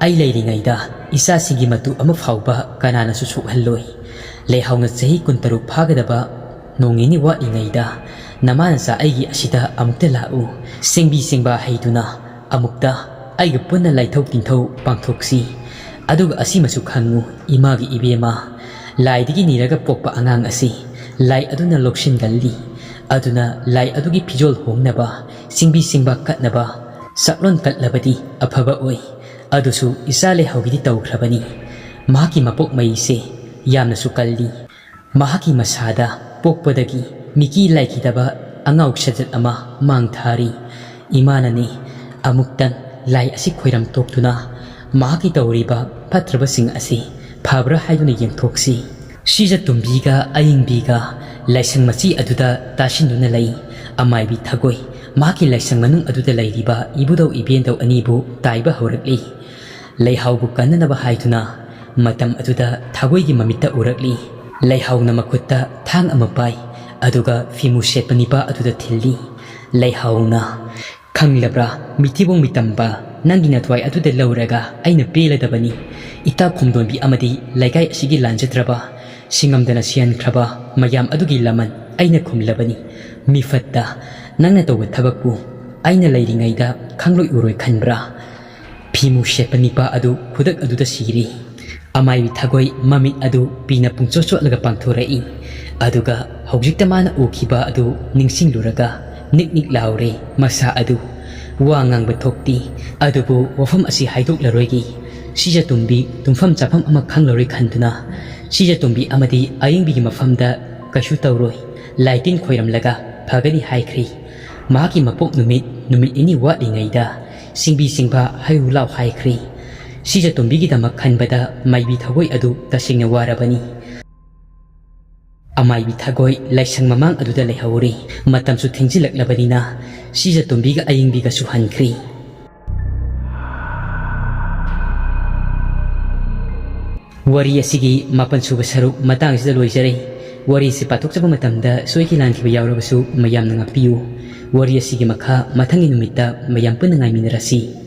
ꯑꯩ ꯂꯩꯔꯤꯉꯩꯗ ꯏꯆꯥꯁꯤꯡꯒꯤ ꯃꯇꯨ ꯑꯃ ꯐꯥꯎꯕ ꯀꯅꯥꯅꯁꯨ ꯁꯣꯛꯍꯜꯂꯣꯏ꯫ ꯂꯩꯍꯥꯎꯅ ꯆꯍꯤ ꯀꯨꯟꯇꯔꯨꯛ ꯐꯥꯒꯗꯕ ꯅꯣꯡ ꯅꯤꯅꯤ ꯋꯥꯠꯂꯤꯉꯩꯗ ꯅꯃꯥ ꯅꯆꯥ ꯑꯩꯒꯤ ꯑꯁꯤꯗ ꯑꯃꯨꯛꯇ ꯂꯥꯛꯎ꯫ ꯁꯦꯡꯕꯤ ꯁꯦꯡꯕꯥ ꯍꯩꯗꯨꯅ ꯑꯃꯨꯛꯇ ꯑꯩꯒ ꯄꯨꯟꯅ ꯂꯥꯏꯊꯧ ꯇꯤꯟꯊꯧ ꯄꯥꯡꯊꯣꯛꯁꯤ꯫ ꯑꯗꯨꯒ ꯑꯁꯤꯃꯁꯨ ꯈꯪꯉꯨ, ꯏꯃꯥꯒꯤ ꯏꯕꯦꯝꯃ, ꯂꯥꯏꯗꯒꯤ ꯅꯤꯔꯒ ꯄꯣꯛꯄ ꯑꯉꯥꯡ ꯑꯁꯤ ꯂꯥꯏ ꯑꯗꯨꯅ ꯂꯧꯁꯤꯟꯒꯜꯂꯤ꯫ ꯑꯗꯨꯅ ꯂꯥꯏ ꯑꯗꯨꯒꯤ ꯐꯤꯖꯣꯜ ꯍꯣꯡꯅꯕ, ꯁꯤꯡꯕꯤ ꯁꯤꯡꯕ ꯀꯠꯅꯕ ꯆꯥꯛꯂꯣꯟ ꯀꯠꯂꯕꯗꯤ ꯑꯐꯕ ꯑꯣꯏ꯫ ꯑꯗꯨꯁꯨ ꯏꯆꯥ ꯂꯩꯍꯥꯎꯒꯤꯗꯤ ꯇꯧꯈ꯭ꯔꯕꯅꯤ꯫ ꯃꯍꯥꯛꯀꯤ ꯃꯄꯣꯛ ꯃꯩꯁꯦ ꯌꯥꯝꯅꯁꯨ ꯀꯜꯂꯤ꯫ ꯃꯍꯥꯛꯀꯤ ꯃꯁꯥꯗ ꯄꯣꯛꯄꯗꯒꯤ ꯃꯤꯀꯤ ꯂꯥꯏꯈꯤꯗꯕ ꯑꯉꯥꯎ ꯁꯥꯖꯠ ꯑꯃ ꯃꯥꯡ ꯊꯥꯔꯤ꯫ ꯏꯃꯥꯅꯅꯤ ꯑꯃꯨꯛꯇꯪ ꯂꯥꯏ ꯑꯁꯤ ꯈꯣꯏꯔꯝ ꯇꯣꯛꯇꯨꯅ ꯃꯍꯥꯛꯀꯤ ꯇꯧꯔꯤꯕ ꯐꯠꯇ꯭ꯔꯕꯁꯤꯡ ꯑꯁꯤ ꯐꯕ꯭ꯔꯥ ꯍꯥꯏꯗꯨꯅ ꯌꯦꯡꯊꯣꯛꯁꯤ꯫ ꯁꯤꯖ ꯇꯣꯝꯕꯤꯒ ꯑꯌꯤꯡꯕꯤꯒ ꯂꯥꯏꯁꯪ ꯃꯆꯤ ꯑꯗꯨꯗ ꯇꯥꯁꯤꯟꯗꯨꯅ ꯂꯩ꯫ ꯑꯃꯥꯏꯕꯤ ꯊꯒꯣꯏ ꯃꯍꯥꯛꯀꯤ ꯂꯥꯏꯁꯪ ꯃꯅꯨꯡ ꯑꯗꯨꯗ ꯂꯩꯔꯤꯕ ꯏꯕꯨꯙꯧ ꯏꯕꯦꯟꯗꯧ ꯑꯅꯤꯕꯨ ꯇꯥꯏꯕ ꯍꯧꯔꯛꯂꯤ꯫ ꯂꯩꯍꯥꯎꯕꯨ ꯀꯟꯅꯅꯕ ꯍꯥꯏꯗꯨꯅ ꯃꯇꯝ ꯑꯗꯨꯗ ꯊꯒꯣꯏꯒꯤ ꯃꯃꯤꯠꯇ ꯎꯔꯛꯂꯤ꯫ ꯂꯩꯍꯥꯎꯅ ꯃꯈꯨꯠꯇ ꯊꯥꯡ ꯑꯃ ꯄꯥꯏ, ꯑꯗꯨꯒ ꯐꯤꯃꯨ ꯁꯦꯠꯄ ꯅꯤꯄꯥ ꯑꯗꯨꯗ ꯊꯤꯜꯂꯤ꯫ ꯂꯩꯍꯥꯎꯅ, "ꯈꯪꯂꯕ꯭ꯔꯥ, ꯃꯤꯊꯤꯕꯣꯡ ꯃꯤꯇꯝꯕ, ꯅꯪꯒꯤ ꯅꯊ꯭ꯋꯥꯏ ꯑꯗꯨꯗ ꯂꯧꯔꯒ ꯑꯩꯅ ꯄꯦꯜꯂꯗꯕꯅꯤ꯫ ꯏꯇꯥ ꯈꯣꯝꯗꯣꯟꯕꯤ ꯑꯃꯗꯤ ꯂꯩꯀꯥꯏ ꯑꯁꯤꯒꯤ ꯂꯥꯟꯖꯗ꯭ꯔꯕ, ꯁꯤꯡꯉꯝꯗꯅ ꯁꯤꯍꯟꯈ꯭ꯔꯕ ꯃꯌꯥꯝ ꯑꯗꯨꯒꯤ ꯂꯃꯟ ꯑꯩꯅ ꯈꯨꯝꯂꯕꯅꯤ꯫ ꯃꯤꯐꯠꯇ, ꯅꯪꯅ ꯇꯧꯕ ꯊꯕꯛꯄꯨ ꯑꯩꯅ ꯂꯩꯔꯤꯉꯩꯗ ꯈꯪꯂꯣꯏ ꯎꯔꯣꯏ ꯈꯟꯕ꯭ꯔꯥ?" ꯐꯤꯃꯨ ꯁꯦꯠꯄ ꯅꯤꯄꯥ ꯑꯗꯨ ꯈꯨꯗꯛ ꯑꯗꯨꯗ ꯁꯤꯔꯤ꯫ ꯑꯃꯥꯏꯕꯤ ꯊꯒꯣꯏ ꯃꯃꯤꯠ ꯑꯗꯨ ꯄꯤꯅ ꯄꯨꯡꯆꯣꯠ ꯆꯣꯠꯂꯒ ꯄꯥꯡꯊꯣꯔꯛꯏ꯫ ꯑꯗꯨꯒ ꯍꯧꯖꯤꯛꯇ ꯃꯥꯅ ꯎꯈꯤꯕ ꯑꯗꯨ ꯅꯤꯡꯁꯤꯡꯂꯨꯔꯒ ꯅꯤꯛ ꯅꯤꯛ ꯂꯥꯎꯔꯦ ꯃꯁꯥ ꯑꯗꯨ꯫ ꯋꯥ ꯉꯥꯡꯕ ꯊꯣꯛꯇꯦ꯫ ꯑꯗꯨꯕꯨ ꯋꯥꯐꯝ ꯑꯁꯤ ꯍꯥꯏꯗꯣꯛꯂꯔꯣꯏꯒꯦ꯫ ꯁꯤꯖ ꯇꯣꯝꯕꯤ ꯇꯨꯝꯐꯝ ꯆꯥꯐꯝ ꯑꯃ ꯈꯪꯂꯔꯣꯏ ꯈꯟꯗꯨꯅ ꯁꯤꯖ ꯇꯣꯝꯕꯤ ꯑꯃꯗꯤ ꯑꯌꯤꯡꯕꯤꯒꯤ ꯃꯐꯝꯗ ꯀꯩꯁꯨ ꯇꯧꯔꯣꯏ, ꯂꯥꯏ ꯇꯤꯟ ꯈꯣꯏꯔꯝꯂꯒ ꯐꯒꯅꯤ ꯍꯥꯏꯈ꯭ꯔꯤ꯫ ꯃꯍꯥꯛꯀꯤ ꯃꯄꯣꯛ ꯅꯨꯃꯤꯠ ꯅꯨꯃꯤꯠ ꯅꯤꯅꯤ ꯋꯥꯠꯂꯤꯉꯩꯗ ꯁꯤꯡꯕꯤ ꯁꯤꯡꯕ ꯍꯩꯌꯨ ꯂꯥꯎ ꯍꯥꯏꯈ꯭ꯔꯤ꯫ ꯁꯤꯖ ꯇꯣꯝꯕꯤꯒꯤꯗꯃꯛ ꯈꯟꯕꯗ ꯃꯥꯏꯕꯤ ꯊꯒꯣꯏ ꯑꯗꯨ ꯇꯁꯦꯡꯅ ꯋꯥꯔꯕꯅꯤ꯫ ꯑꯃꯥꯏꯕꯤ ꯊꯒꯣꯏ ꯂꯥꯏꯁꯪ ꯃꯃꯥꯡ ꯑꯗꯨꯗ ꯂꯩꯍꯧꯔꯤ꯫ ꯃꯇꯝꯁꯨ ꯊꯦꯡꯖꯤꯜꯂꯛꯂꯕꯅꯤꯅ ꯁꯤꯖ ꯇꯣꯝꯕꯤꯒ ꯑꯌꯤꯡꯕꯤꯒꯁꯨ ꯍꯟꯈ꯭ꯔꯤ꯫ ꯋꯥꯔꯤ ꯑꯁꯤꯒꯤ ꯃꯥꯄꯟ ꯁꯨꯕ ꯁꯔꯨꯛ ꯃꯇꯥꯡ ꯑꯁꯤꯗ ꯂꯣꯏꯖꯔꯦ꯫ ꯋꯥꯔꯤ ꯑꯁꯤ ꯄꯥꯊꯣꯛꯆꯕ ꯃꯇꯝꯗ ꯁꯣꯏꯈꯤ ꯂꯥꯟꯈꯤꯕ ꯌꯥꯎꯔꯕꯁꯨ ꯃꯌꯥꯝꯅ ꯉꯥꯛꯄꯤꯌꯨ꯫ ꯋꯥꯔꯤ ꯑꯁꯤꯒꯤ ꯃꯈꯥ ꯃꯊꯪꯒꯤ ꯅꯨꯃꯤꯠꯇ ꯃꯌꯥꯝ ꯄꯨꯟꯅ ꯉꯥꯏꯃꯤꯟꯅꯔꯁꯤ꯫